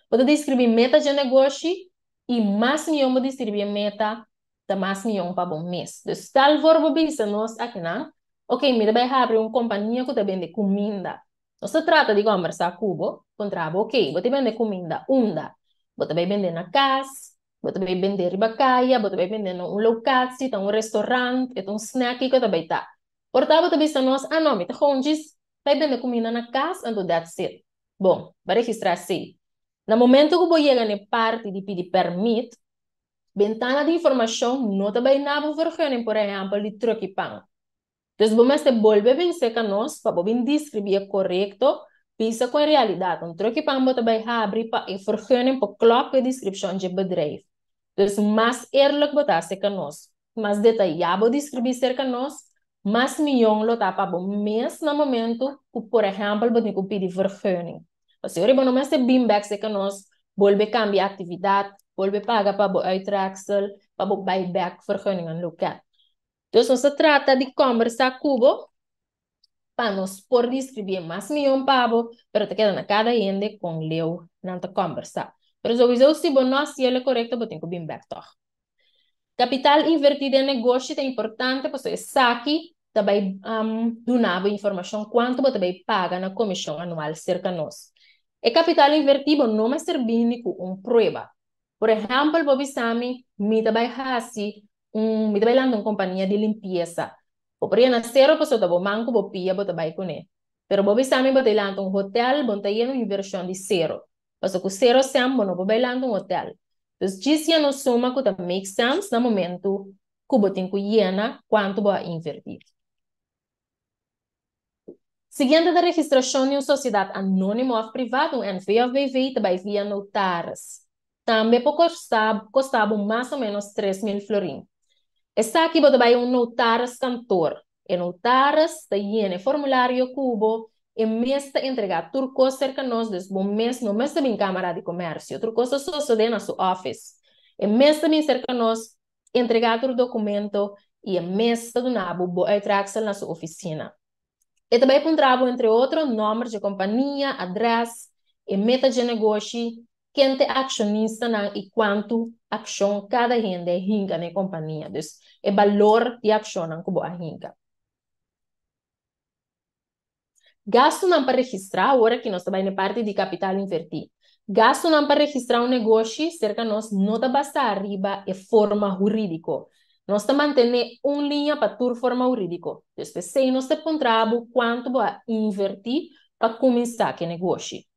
Bo ta deskribí meta dje negoshi i mas mion bo deskribí e meta, ta mas mion pa bo mes. Dus tal for bo bisa nos akinan, ok, mi ta bai habri un kompania ku ta bende kuminda. Nos ta trata di kòmbersá ku bo, puntra bo, ok, bo ta bende kuminda unda? Bo ta bai bende na kas? Bo ta bai bende riba kaya? Bo ta bai bende na un lokatsi, ta un restorant, e ta un snack, kiko ta bai ta? Por ta bo ta bisa nos, ah no, mi ta gewoon djis bai bende kuminda na kas, anto that's it. Bon, bo a registrá esei. Na momento ku bo yega na e parti di pidi pèrmit, bentana di informashon no ta bai na bo vergunning, por ehèmpel, di trùk'i pan. Dus bo mester bolbe bin serka nos pa bo bin deskribí e korekto, bisa ku en realidat un tròki pan bo ta bai habri pa e vergunning por klòp ku e deskripshon dje bedrijf. Dus mas eerlijk bo ta serka nos, mas detayá bo deskribí serka nos, mas mion lo ta pa bo mes na momentu ku por ehèmpel bo tin ku pidi vergunning. Pasobra bo no mester bin bèk serka nos, bolbe kambia aktividat, bolbe paga pa bo uittreksel, pa bo bai bèk vergunningen loket. Dus nos ta trata di kòmbersá ku bo pa nos por deskribí mas mihó pa bo, pero ta keda na kada hende kon leu nan ta kòmbersá. Pero souwisou si bo no hasi el korekto bo tin ku bin bèk tòg. Kapital invertí den negoshi ta importante pasobra esaki ta bai duna bo informashon kuantu bo ta bai paga na komishon anual serka nos. E kapital invertí bo no mester bini ku un prueba. Por ehèmpel bo bisa mi, mi ta bai hasi un mi ta bai lanta un kompania di limpiesa. Bo por yena sero pasobra ta bo man ku bo pia bo ta bai kuné. Pero bo bisa mi bo ta lanta un hotel, bo no ta yena un invershon di sero. Pasobra ku sero sèn bo no por bai lanta un hotel. Dus djis yena un suma ku ta make sense na momentu ku bo tin ku yena kuantu bo a invertí. Siguiente ta registrashon di un sosiedat anónimo òf privado, un NV òf BV, ta bai via notaris. Tambe por kosta kosta bo mas o ménos 3000 florin. Esaki bo ta bai un notaris kantor. E notaris ta yena e formulario ku bo, E mes ta entregá tur kos serka nos, dus bo mes no mester bin Kámara di Komèrsio. Tur kos ta sosodé na su office. E mes ta bin serka nos, entregá tur dokumento i e mes ta duna bo bo uittreksel na su ofisina. E ta bai puntra bo entre otro nòmber dje kompania, adrès, e meta dje negoshi, ken ta e akshonistanan i kuantu akshon kada hende a hinka na e kompania, dus e balor di akshonnan ku bo a hinka. Gastunan pa registrá, Awor aki nos ta bai na e parti di kapital invertí. Gastunan pa registrá un negoshi serka nos no ta basá riba e forma hurídiko. Nos ta mantené un liña pa tur forma hurídiko. Dus p'esei nos ta puntra bo kuantu bo a invertí pa kuminsá ku e negoshi.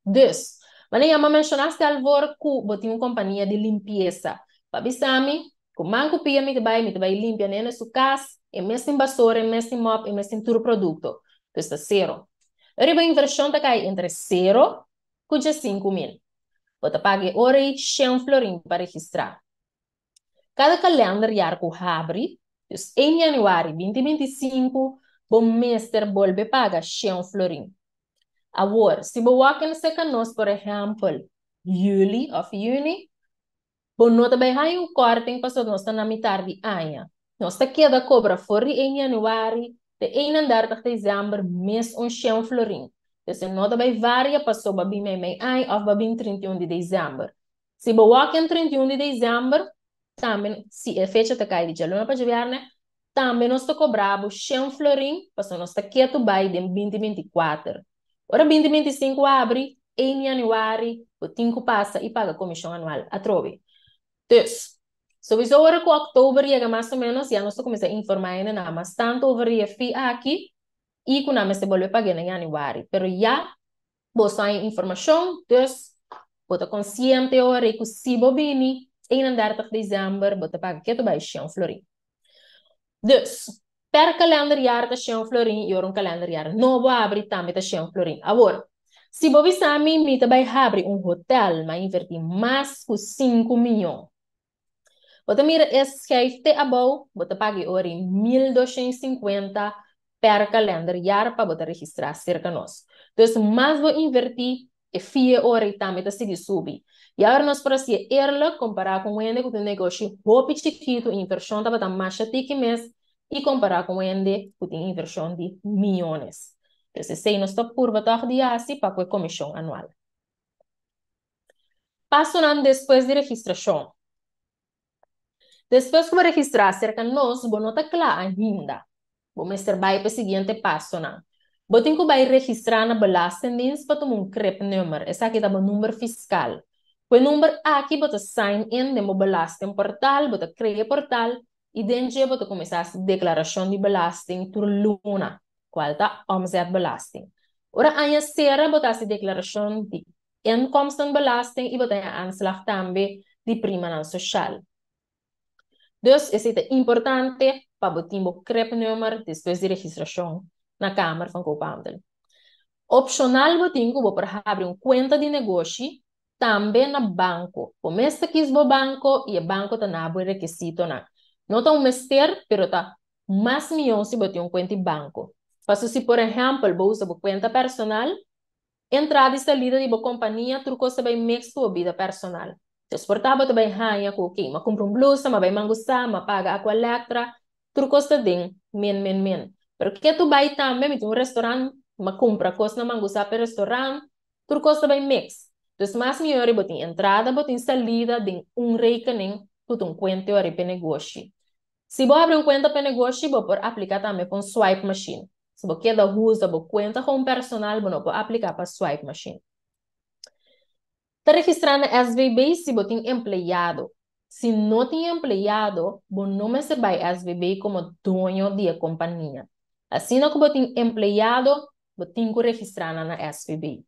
Dus, manera ya mi a menshoná stel voor ku bo tin un kompania di limpiesa. Pa bisa mi, ku man ku pia mi ta bai, mi ta bai limpia nene su kas, e mes tin basora, e mes tin mòp, e mes tin tur produkto. Dus ta sero. Riba invershon ta kai entre sero ku 15.000. Bo ta paga e ora ei 100 florin pa registrá. Kada kalenderjaar ku habri, dus 1 januari 2025, bo mester bolbe paga 100 florin. Awor, si bo wak in seka nos, por ehèmpel, yüli òf yüni, bo no ta bai haña un kòrting pasobra nos ta na mitar di aña. Nos ta keda kobra for di 1 januari te 31 desèmber mes un 100 florin. Dus e no ta bai varia pasobra bin meimei aña òf ba bin 31 di desèmber. Si bo wak en 31 di desèmber, tambe, si e fecha ta kai di djaluna pa djabièrnè, tambe nos ta kobra bo 100 florin pasobra nos ta ketu bai den 2024. Ora 2025 abri, 1 yanüari, bo tin ku pasa i paga komishon anual atrobe. Dus, souiso ora ku òktober yega mas o ménos ya nos ta kuminsá informá hendenan mas tantu over di e fee aki i ku nan mester bolbe pag'é na yanüari. Pero ya Boso haña informashon, dus bo ta konsiente ora i ku si bo bini 31 desèmber bo ta paga ketu bai 100 florin. Dus, per kalenderjaar ta 100 florin i ora un kalenderjaar nobo abri tambe ta 100 florin. Awor, si bo bisa mi mi ta bai habri un hotel ma invertí mas ku 5 miyon. Bo ta mira e schijf te abou, bo ta paga e ora i 1250 per kalenderjaar pa bo ta registrá serka nos. Dus mas bo invertí, e fee e ora i tambe ta sigui subi. I awor nos por hasié eerlijk kompará ku un hende ku tin un negoshi hopi chikitu i invershon tabata masha tiki mes i kompará ku un hende ku tin invershon di miyones. Dus esei nos ta purba tòg di hasi pa ku e komishon anual. Pasonan despues di registrashon. Despues ku bo registrá serka nos, bo no ta kla ainda. Bo mester bai pa e siguiente pasonan. Bo tin ku bai registrá na Belastingdienst pa tuma un cribnummer. Esaki ta bo number fiskal. Ku e number aki bo ta sign in den bo belastingportal, bo ta krea e portal i den dje bo ta kuminsá hasi deklarashon di belasting tur luna, kual ta omzetbelasting. Ora aña sera bo ta hasi deklarashon di Inkomstenbelasting i bo ta haña aanslag tambe di primanan soshal. Dus esei ta importante pa bo tin bo cribnummer despues di registrashon na Kamer van Koophandel. Opshonal bo tin ku bo por habri un kuenta di negoshi tambe na banko. Bo mes ta kis bo banko i e banko ta na bo e rekisitonan. No ta un mester pero ta mas mihó si bo tin un kuenta di banko. Pasobra si por ehèmpel bo usa bo kuenta personal, Entrada i salida di bo kompania tur kos ta bai mix ku bo bida personal. Pues por ta bo ta bai haña ku ok, m'a kumpra un blusa, m'a bai mangusá, m'a paga Aqualectra, tur kos ta den min min min. Pero ke tu bai tambe, mi tin un restaurant, m'a kumpra kos na mangusá pa e restaurant, tur kos ta bai mix. Dus mas mihor bo tin entrada, bo tin salida den un rekening ku ta un kuenta ora pa e negoshi. Si bo habri un kuenta pa e negoshi, bo por aplika tambe pa un swipe machine. Si bo keda usa bo kuenta kon personal bo no por apliká pa swipe machine. Ta registrá na SVB si bo tin empleado. Si no tin empleado, bo no mester bai SVB komo doño di e kompania. Asina ku bo tin empleado, bo tin ku registrá nan na SVB.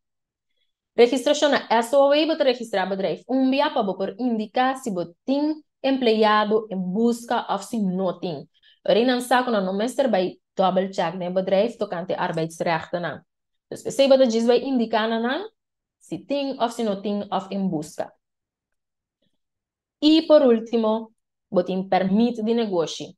Registrashon na SOAW bo ta registrá bedrijf un bia pa bo por indiká si bo tin empleado en buska òf si no tin. Ora nan sa ku nan no mester bai double check den e bedrijf tokante arbeidsrechtennan. Dus p'esei bo ta djis bai indiká na nan si tin òf si no tin òf en buska. I por último, bo tin pèrmit di negoshi.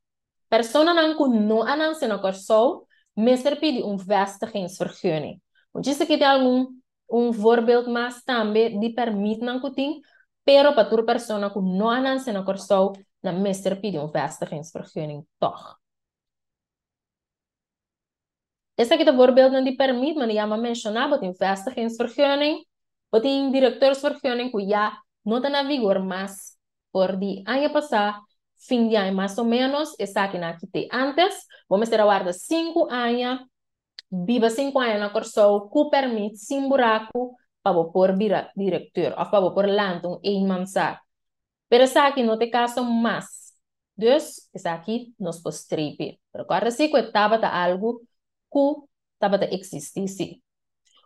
Personanan ku no a nanse na Kòrsou mester pidi un vestigingsvergunning. Un djis aki tin algun un voorbeeld mas tambe di pèrmitnan ku tin, pero pa tur persona ku no a nanse na Kòrsou, nan mester pidi un vestigingsvergunning tòg. Esaki ta voorbeeldnan di pèrmit, manera ya mi a menshoná, bo tin vestigingsvergunning, bo tin directeursvergunning ku ya no ta na vigor mas for di aña pasá, fin di aña mas o ménos, esakinan a kit'é. Ántes, bo mester a warda sinku aña, biba sinku aña na Kòrsou ku pèrmit sin buraku pa bo por bira direkteur òf pa bo por lanta un eenmanszaak. Pero esaki no ta e kaso mas. Dus, esaki nos por strepi. Pero kòrda si ku e tabata algu ku tabata eksistí si.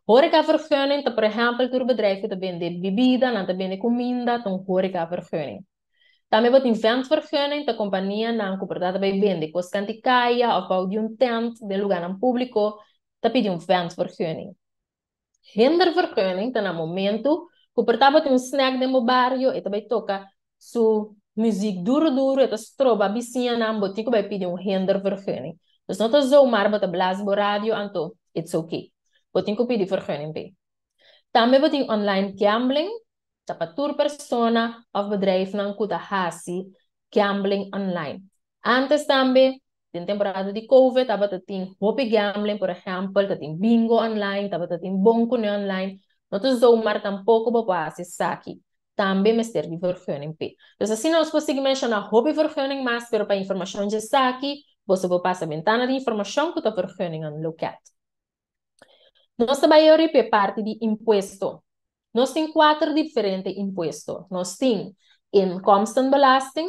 Horecavergunning ta por ehèmpel tur bedrijf ku ta bende bibida, nan ta bende kuminda, ta un horecavergunning. Tambe bo tin ventvergunning, ta kompanianan ku por ta ta bai bende kos kanti kaya òf bou di un tènt den lugánan públiko, ta pidi un ventvergunning. Hindervergunning ta na momentu ku por ta bo tin un snack den bo bario, e ta bai toka su muziek duru duru, e ta stroba bisiñanan, bo tin ku bai pidi un hindervergunning. Dus no ta zomaar bo ta blaas bo radio anto it's okay. Bo tin ku pidi vergunning p'e. Tambe bo tin online gambling, ta pa tur persona òf bedrijfnan ku ta hasi gambling online. Antes tambe, den temporada di covid tabata tin hopi gambling, por ehèmpel ta tin bingo online, tabata tin bon kuné online. No ta zomaar tampoko bo por hasi esaki. Tambe mester di vergunning p'e. Dus asina nos por sigui menshoná hopi vergunning mas, pero pa informashon dje esaki, boso por pasa bentana di informashon ku ta vergunningenloket. Nos ta bai ori p'e parti di impuesto. Nos tin kuater diferente impuesto. Nos tin inkomstenbelasting,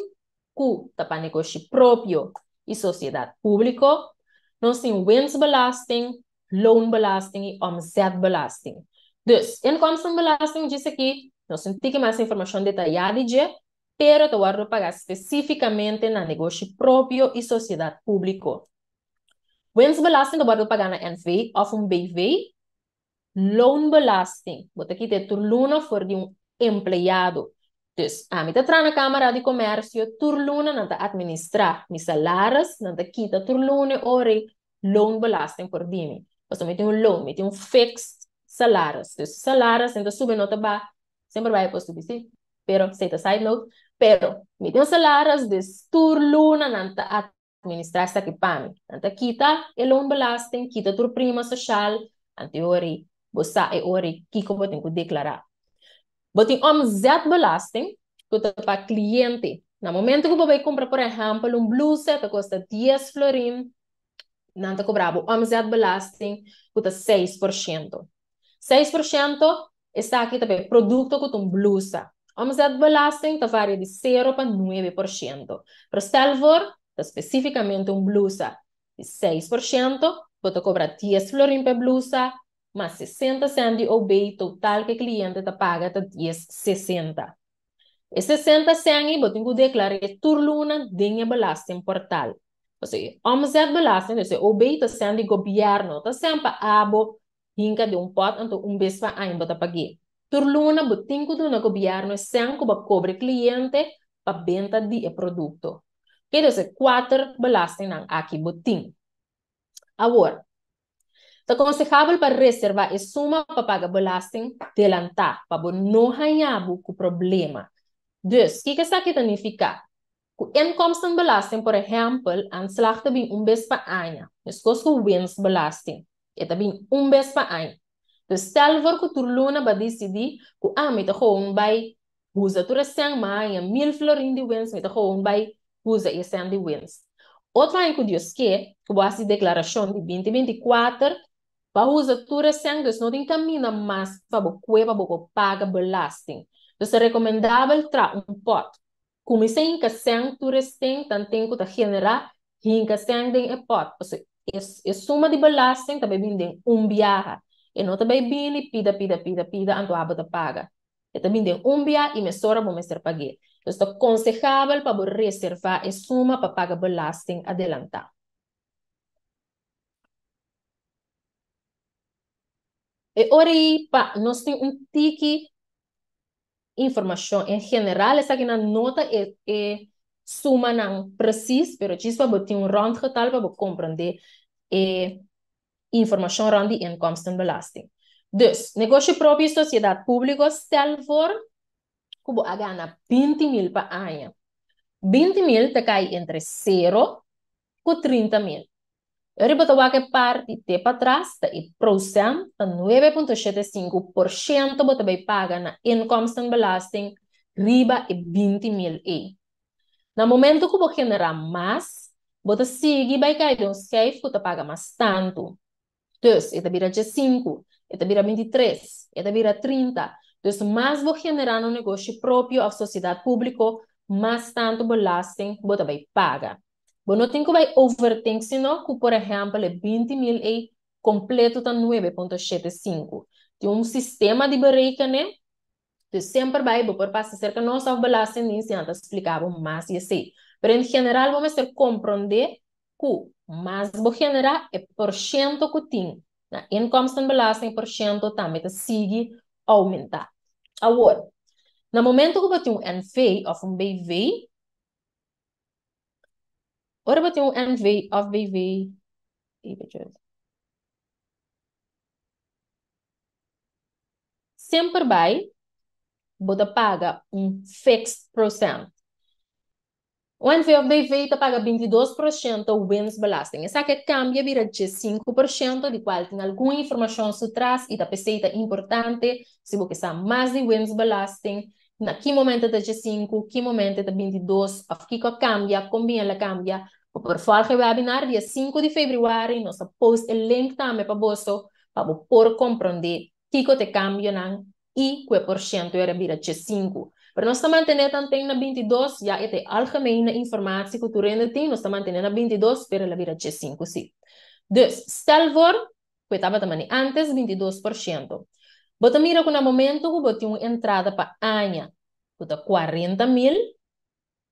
ku ta pa negoshi propio i sosiedat públiko. Nos tin winstbelasting, loonbelasting i omzetbelasting. Dus, inkomstenbelasting djis aki, nos tin tiki mas informashon detayá di dje, pero ta wòrdu pagá spesífikamente na negoshi propio i sosiedat públiko. Winstbelasting ta wòrdu pagá na NV òf un BV. Loonbelasting, bo ta kita e tur luna for di un empleado. Dus, ami ta traha na Kámara di Komèrsio, tur luna nan ta atministrá mi salaris, nan ta kita tur luna e ora ei loonbelasting for di mi. Pasobra mi tin un loon, mi tin un fixed salaris. Dus, salaris nan ta subi no ta baha, semper bai por subi sí, pero esei ta side note. Pero, mi tin un salaris, dus tur luna nan ta Administrá esaki pa mi. Nan ta kita e loonbelasting, kita tur prima soshal, anto e ora ei bo sa e ora ei kiko bo tin ku deklará. Bo tin omzetbelasting ku ta pa kliente. Na momento ku bo bai kumpra por ehèmpel un blusa ta kosta dies florin, nan ta kobra bo omzetbelasting ku ta 6%. 6% esaki ta pa e produkto ku ta un blusa. Omzetbelasting ta varia di sero pa 9%. Pero stel voor ta spesífikamente un blusa di 6%, bo ta kobra dies florin pa e blusa, mas 60 sènt di OB, total ku e kliente ta paga ta dies 60. E 60 sènt ei bo tin ku deklar'é tur luna den e belastingportal. Pasobra e omzetbelasting, dus e OB, ta sènt di gobièrnu, ta sènt pa abo Hinka den un pòt anto un bes pa aña bo ta pag'é. Tur luna bo tin ku duna gobièrnu e sèn ku bo a kobra e kliente pa benta di e produkto. Oke, dus e kuater belastingnan aki bo tin. Awor, ta konsehabel pa reservá e suma pa paga belasting delantá pa bo no haña bo ku problema. Dus, kiko esaki ta nifiká? Ku inkomstenbelasting, por ehèmpel, aanslag ta bin un bes pa aña, meskos ku winstbelasting, e ta bin un bes pa aña. Dus stel voor ku tur luna bo a disidí ku ah mi ta gewoon bai usa tur e sèn, mi a haña mil florin di winst, mi ta gewoon bai usa e sèn di winst. Otro aña ku Dios ke, ku bo hasi deklarashon di binti 24, bo a usa tur e sèn, dus no tin kaminda mas pa bo kue pa bo por paga belasting. Dus ta rekomendabel traha un pòt. Kuminsá hinka sèn tur esten tanten ku ta generá hinka sèn den e pòt, pasobra e suma di belasting ta bai bini den un biaha, e no ta bai bini pida pida pida pida anto abo ta paga, e ta bini den un bia i mesora bo mester pag'é. Entonces ta konsehabel pa bo reservá e suma pa paga belasting adelantá. E ora ei pa nos tin un tiki informashon en general, esakinan no ta e e sumanan presis, pero djis pa bo tin un rondgetal pa bo komprendé e. Informashon rònt di inkomstenbelasting. Dus, negoshi propio i sosiedat públiko stel voor ku bo a gana 20.000 pa aña. 20.000 ta kai entre sero ku 30.000. Ora bo ta wak e parti te patras ta e prosènt ta 9.75% bo ta bai paga na inkomstenbelasting riba e 20.000 ei. Na momento ku bo generá mas, bo ta sigui bai kai den un schijf ku ta paga mas tantu. Dus, e ta bira 15, e ta bira 23, e ta bira 30. Dus mas bo generá na un negoshi propio òf sosiedat públiko, mas tantu belasting bo ta bai paga. Bo no tin ku bai overthink sino ku por ehèmpel e 20.000 ei kompleto ta 9.75. Tin un sistema di berekené. Dus semper bai bo por pasa serka nos òf Belastingdienst i nan ta splika bo mas di esei. Pero en general bo mester komprondé ku mas bo generá e porshento ku tin na inkomstenbelasting porshento tambe ta sigui oumentá. Awor, na momento ku bo tin un NV òf un BV, ora bo tin un NV òf BV, eventjes. Semper bai bo ta paga un fixed procent. Un NV of BV ta paga 22% winstbelasting. Esaki a cambia bira 15% di cual tin algun informacion su tras y ta p'esey ta importante si bo ke sa mas di winstbelasting, na ki momento ta 15, ki momento ta 22 of kiko a cambia, con bien el a cambia. Bo por volg e webinar dia 5 di februari, nos a post e link tambe pa boso pa bo por komprondé kiko ta e kambionan i ku e porshento era bira 15. Pero nos ta mantené tanten na 22, ya e ta e algemene informatie ku tur hende tin, nos ta mantené na 22, pero el a bira 15 sí. Dus, stel voor ku e tabata mane antes 22%. Bo ta mira ku na momento ku bo tin un entrada pa aña ku ta 40.000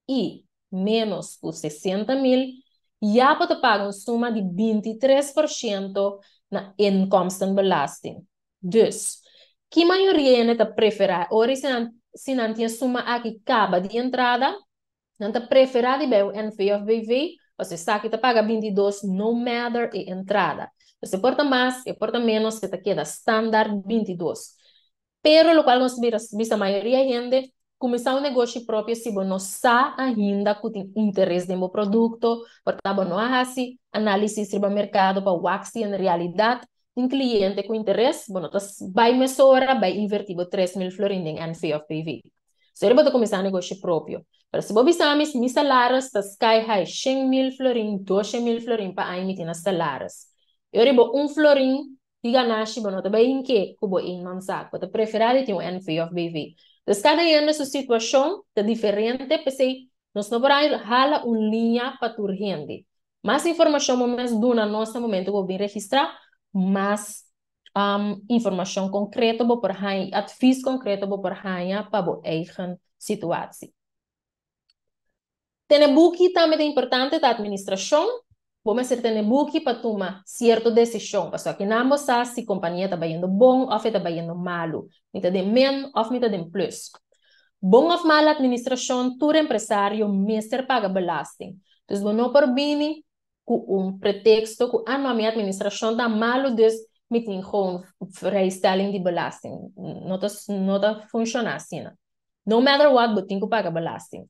i ménos ku 60.000, ya bo ta paga un suma di 23% na inkomstenbelasting. Dus, ki mayoria hende ta preferá ora si nan si nan tin e suma aki kaba di entrada, nan ta preferá di bai un NV òf BV, pasobra esaki ta paga 22 no matter e entrada. Dus e por ta mas, e por ta ménos, e ta keda standaard 22. Pero lokual nos ta bisa mayoria hende, kuminsá un negoshi propio si bo no sa ainda ku tin interes den bo produkto, por ta bo no a hasi análisis riba merkado pa wak si en realidat tin kliente ku interes, bo no ta bai mesora bai invertí bo 3000 florin den NV òf BV. So bo ta kuminsá negoshi propio. Pero si bo bisa mi, mi salaris ta sky high, 100.000 florin, 200.000 florin pa aña mi tin na salaris. E ora bo un florin di ganashi bo no ta bai hinke ku bo eenmanszaak. Bo ta preferá di tin un NV òf BV. Dus kada hende su situashon ta diferente, p'esei nos no por hala un liña pa tur hende. Mas informashon bo mes duna nos na momento ku bo bin registrá, mas informashon konkreto bo por haña i advis konkreto bo por haña pa bo eigen situatie. Tene buki tambe ta importante ta administrashon. Bo mester tene buki pa tuma sierto desishon, pasobra kinan bo sa si kompania ta bayendo bon òf e ta bayendo malu, mi ta den min òf mi ta den plùs. Bon òf mal administrashon, tur empresario mester paga belasting. Dus bo no por bini ku un preteksto ku ah no mi administrashon ta malu dus mi tin gewoon vrijstelling di belasting. No ta no ta funshoná asina. No matter what bo tin ku paga belasting.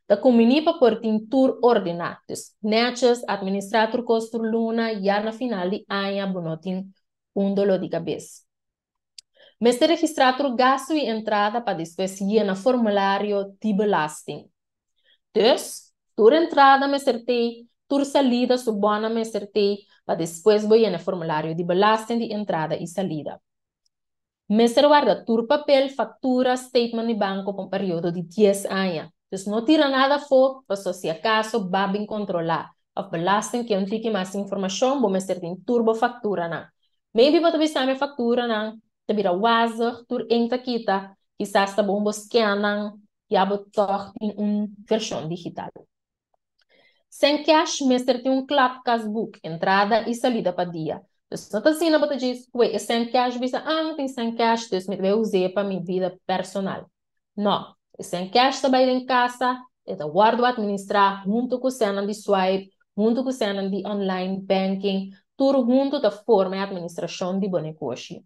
Ta kumbiní pa por tin tur ordená. Dus netjes, administrá tur kos tur luna, ya na final di aña bo no tin un doló di kabes. Mester registrá tur gastu i entrada pa despues yena formulario di belasting. Dus, tur entrada mester tei, tur salida su bònnan mester tei pa despues bo yena e formulario di belasting di entrada i salida. Mester warda tur papel, faktura, statement di banko pa un periodo di 10 aña. Dus no tira nada afó, pasobra si akaso ba bin kontrolá òf belasting ke un tiki mas informashon, bo mester tin tur bo fakturanan. Maybe bo ta bisa mi e fakturanan ta bira wazig, tur inkt ta kita, kisas ta bon bo scan nan, ya bo tòg tin un vershon digital. Sen cash mester tin un klapkastboek, entrada i salida pa dia. Dus no ta asina bo ta djis kue e sen cash bisa ah mi tin sen cash dus mi ta bai us'é pa mi bida personal. No, e sen cash ta bai den kasa, e ta wòrdu administrá huntu ku sennan di swipe, huntu ku sennan di online banking. Tur huntu ta forma e atministrashon di bo negoshi.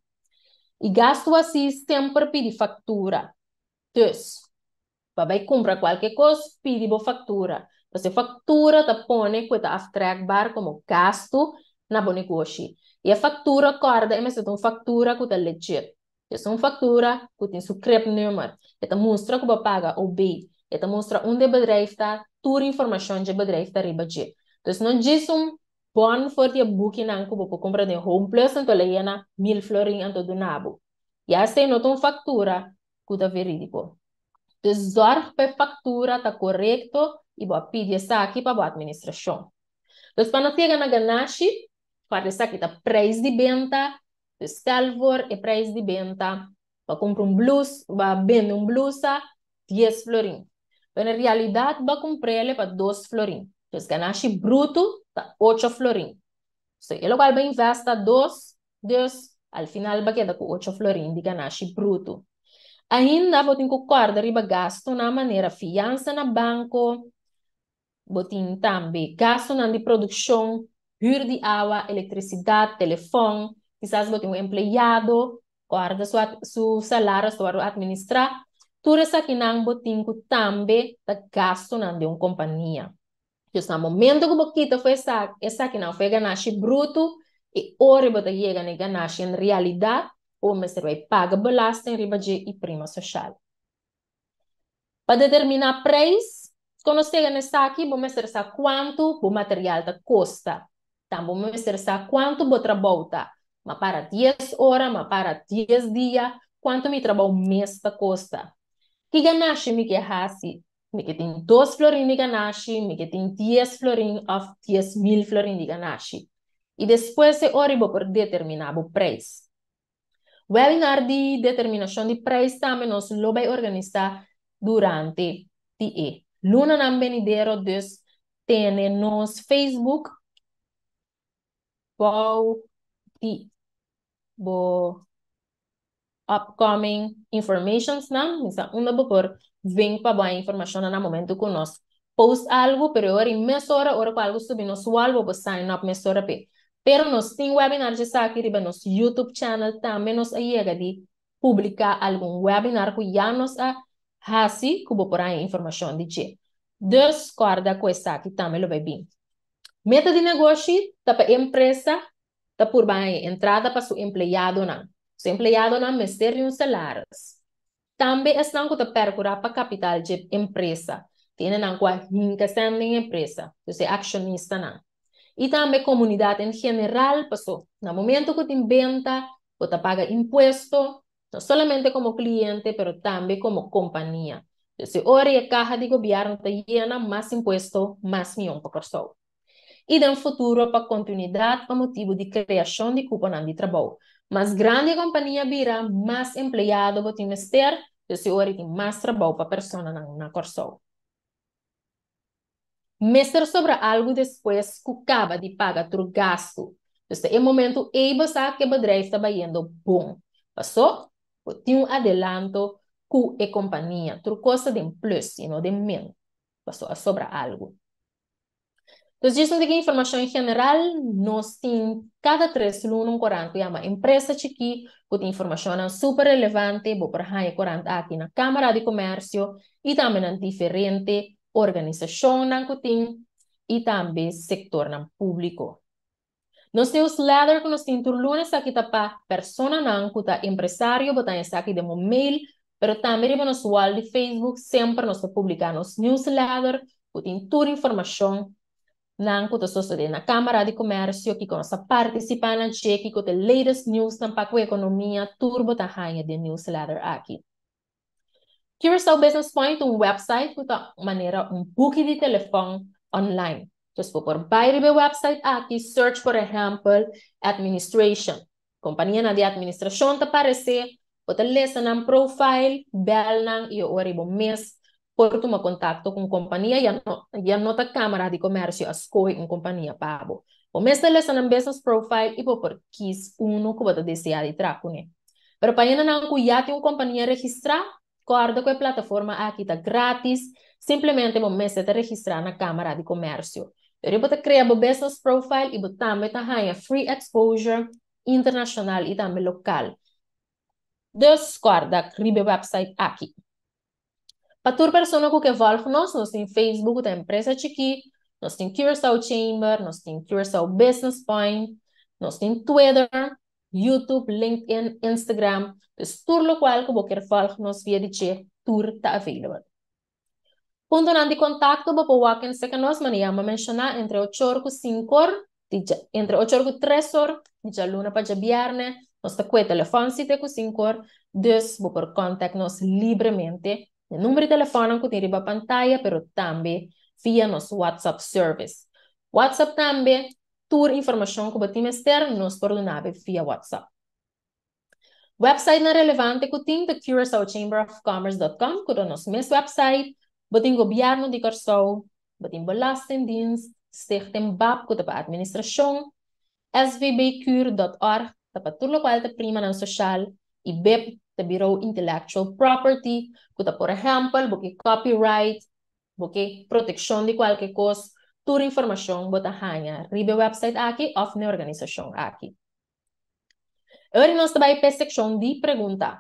I gastu hasí semper pidi faktura. Dus, pa bai kumpra kualke kos, pidi bo faktura. Pasobra e faktura ta pone ku e ta aftrekbaar komo gastu na bo negoshi. I e faktura kòrda e mester ta un faktura ku ta legit. Es un faktura ku tin su cribnummer. E ta mustra ku bo a paga OB. E ta mustra unda e bedrijf ta, tur informashon dje bedrijf ta riba dje. Dus no djis un bon for di e bukinan ku bo por kumpra den Home Plus anto lo yena 1000 florin anto duna bo. Ya esei no ta un faktura ku ta verídiko. Dus zorg pa e faktura ta korekto i bo a pidi esaki pa bo atministrashon. Dus pa nos yega na ganashi, kòrda esaki ta preis di benta. Dus stel voor e preis di benta, bo a kumpra un blus, bo a bende un blusa 10 florin. Pero en realidat bo a kumpr'el pa 2 florin. Dus ganashi bruto ta 8 florin. So e lokual bo a invest ta dos, dus al final bo a keda ku 8 florin di ganashi bruto. Ainda bo tin ku kòrda riba gastunan manera fiansa na banko, bo tin tambe gastunan di produkshon, hür di awa, elektrisidat, telefòn, kisas bo tin un empleado, kòrda su su salario ta wòrdu atministrá. Tur esakinan bo tin ku tambe ta gastunan di un kompania. Dus na momento ku bo kita for esakinan for e ganashi bruto i ora bo ta yega na e ganashi en realidat, bo mester bai paga belasting riba dje i prima sosial. Pa determiná preis, kon nos yega na esaki, bo mester sa kuantu bo material ta kosta. Tambe bo mester sa kuantu bo trabou ta. M'a para 10 ora, m'a para 10 dia, kuantu mi trabou mes ta kosta. Ki ganashi mi ke hasi? Mi ke tin 2 florin di ganashi, mi ke tin 10 florin òf 10.000 florin di ganashi. I despues e ora bo por determiná bo preis. Webinar di determinashon di preis tambe nos lo bai organisá durante di e lunanan benidero, dus tene nos Facebook bou di bo upcoming informations nan, misa unda bo por ven pa bo informashon na momento ku nos post algu, pero ora mesora, ora ku algu subi nos wall, bo por sign up mesora p'e. Pero nos tin webinar esaki riba nos YouTube channel tambe. Nos a yega di publiká algun webinar ku ya nos a hasi ku bo por haña informashon di dje. Dus kòrda ku esaki tambe lo bai bin. Meta di negoshi ta pa empresa ta purba entrada pa su empleadonan. Su empleadonan mester di un salaris. Tambe esnan ku ta perkurá pa kapital di empresa. Tin nan ku a hinka sèn den empresa. Dus e akshonistanan. I tambe komunidat en general, pasó na momento ku tin benta, bo ta paga impuesto, no solamente komo kliente, pero tambe komo kompania. Dus ora e kaha di gobièrnu ta yena, mas impuesto, mas mihó pa Kòrsou. I den futuro pa kontinuidat pa motibu di kreashon di kuponan di trabou. Mas grandi e kompania bira, mas empleado bo tin mester, dus ora tin mas trabou pa personanan na Kòrsou. Mester sobra algu despues ku kaba di paga tur gastu. Dus e momento ei bo sa ku e bedrijf ta bayendo bon. Pasó, bo tin un adelanto ku e kompania. Tur kos ta den plus i no den min. Pasó a sobra algu. Dus esaki ta informashon general, nos tin kada 3 luna un korant ku yama Empresa Chikí, ku tin informashon super relevante, bo por haña korant aki na Kámara di Komersio i tambe na diferente organisashonnan ku tin i tambe sektornan públiko. Nos newsletter ku nos tin tur luna, esaki ta pa personanan ku ta empresario, bo ta esaki den un mail, pero tambe riba nos wall di Facebook semper nos ta publiká nos newsletter ku tin tur informashon nan ku ta sosodé na Kámara di Komersio, ku nos ta partisipá na dje, ku ta latest news nan pa ku ekonomia, tur bo ta haña den newsletter aki. Curaçao Business Point, un website ku ta manera un buki di telefòn online. Dus bo por bai riba e website aki, search por ehèmpel administration. Kompanianan di administrashon ta aparesé, bo ta lesa nan profile, bèl nan i ora bo mes por tuma kontakto ku kompania, ya no ta Kámara di Komersio a skohe un kompania pa bo. Bo mes ta lesa nan business profile i bo por kies unu ku bo ta deseá di traha kuné. Pero pa nan ku ya tin un kompania registrá, kòrda ku e plataforma aki ta gratis, simplemente bo mester ta registrá na Kámara di Komersio. Pero bo ta krea bo business profile i bo tambe ta haña free exposure internashonal i tambe lokal. Dus kòrda riba e website aki. Pa tur persona ku ke volg nos, nos tin Facebook ku ta Empresa Chikí, nos tin Curaçao Chamber, nos tin Curaçao Business Point, nos tin Twitter, YouTube, LinkedIn, Instagram. Dus tur lokual ku bo kier volg nos via di dje, tur ta available. Puntonan di kontakto, bo por wak en seka nos, manera mi a menshoná, entre 8 or ku 5 or, entre 8 or ku 3 or, di djaluna pa djabièrnè. Nos ta kue telefòn 7 ku 5 or, dus bo por contact nos libremente. E number di telefòn ku tin riba pantaya, pero tambe via nos WhatsApp service. WhatsApp tambe, tur informashon ku bo tin mester, nos por duna via WhatsApp. Website nan relevante ku tin ta CuraçaoChamberOfCommerce.com, ku ta nos mes website, bo tin gobièrnu di Kòrsou, bo tin Belastingdienst, Stichting BAP, ku ta pa administrashon, svbcur.org, ta pa tur lokual ta primanan sosial, i BIP, ta Bureau Intellectual Property, ku ta, por ehèmpel, bo ke copyright, bo ke protekshon di kualke kos, tur informashon bo ta haña riba e website aki òf na organisashon aki. Awor nos ta bai pa e sekshon di pregunta.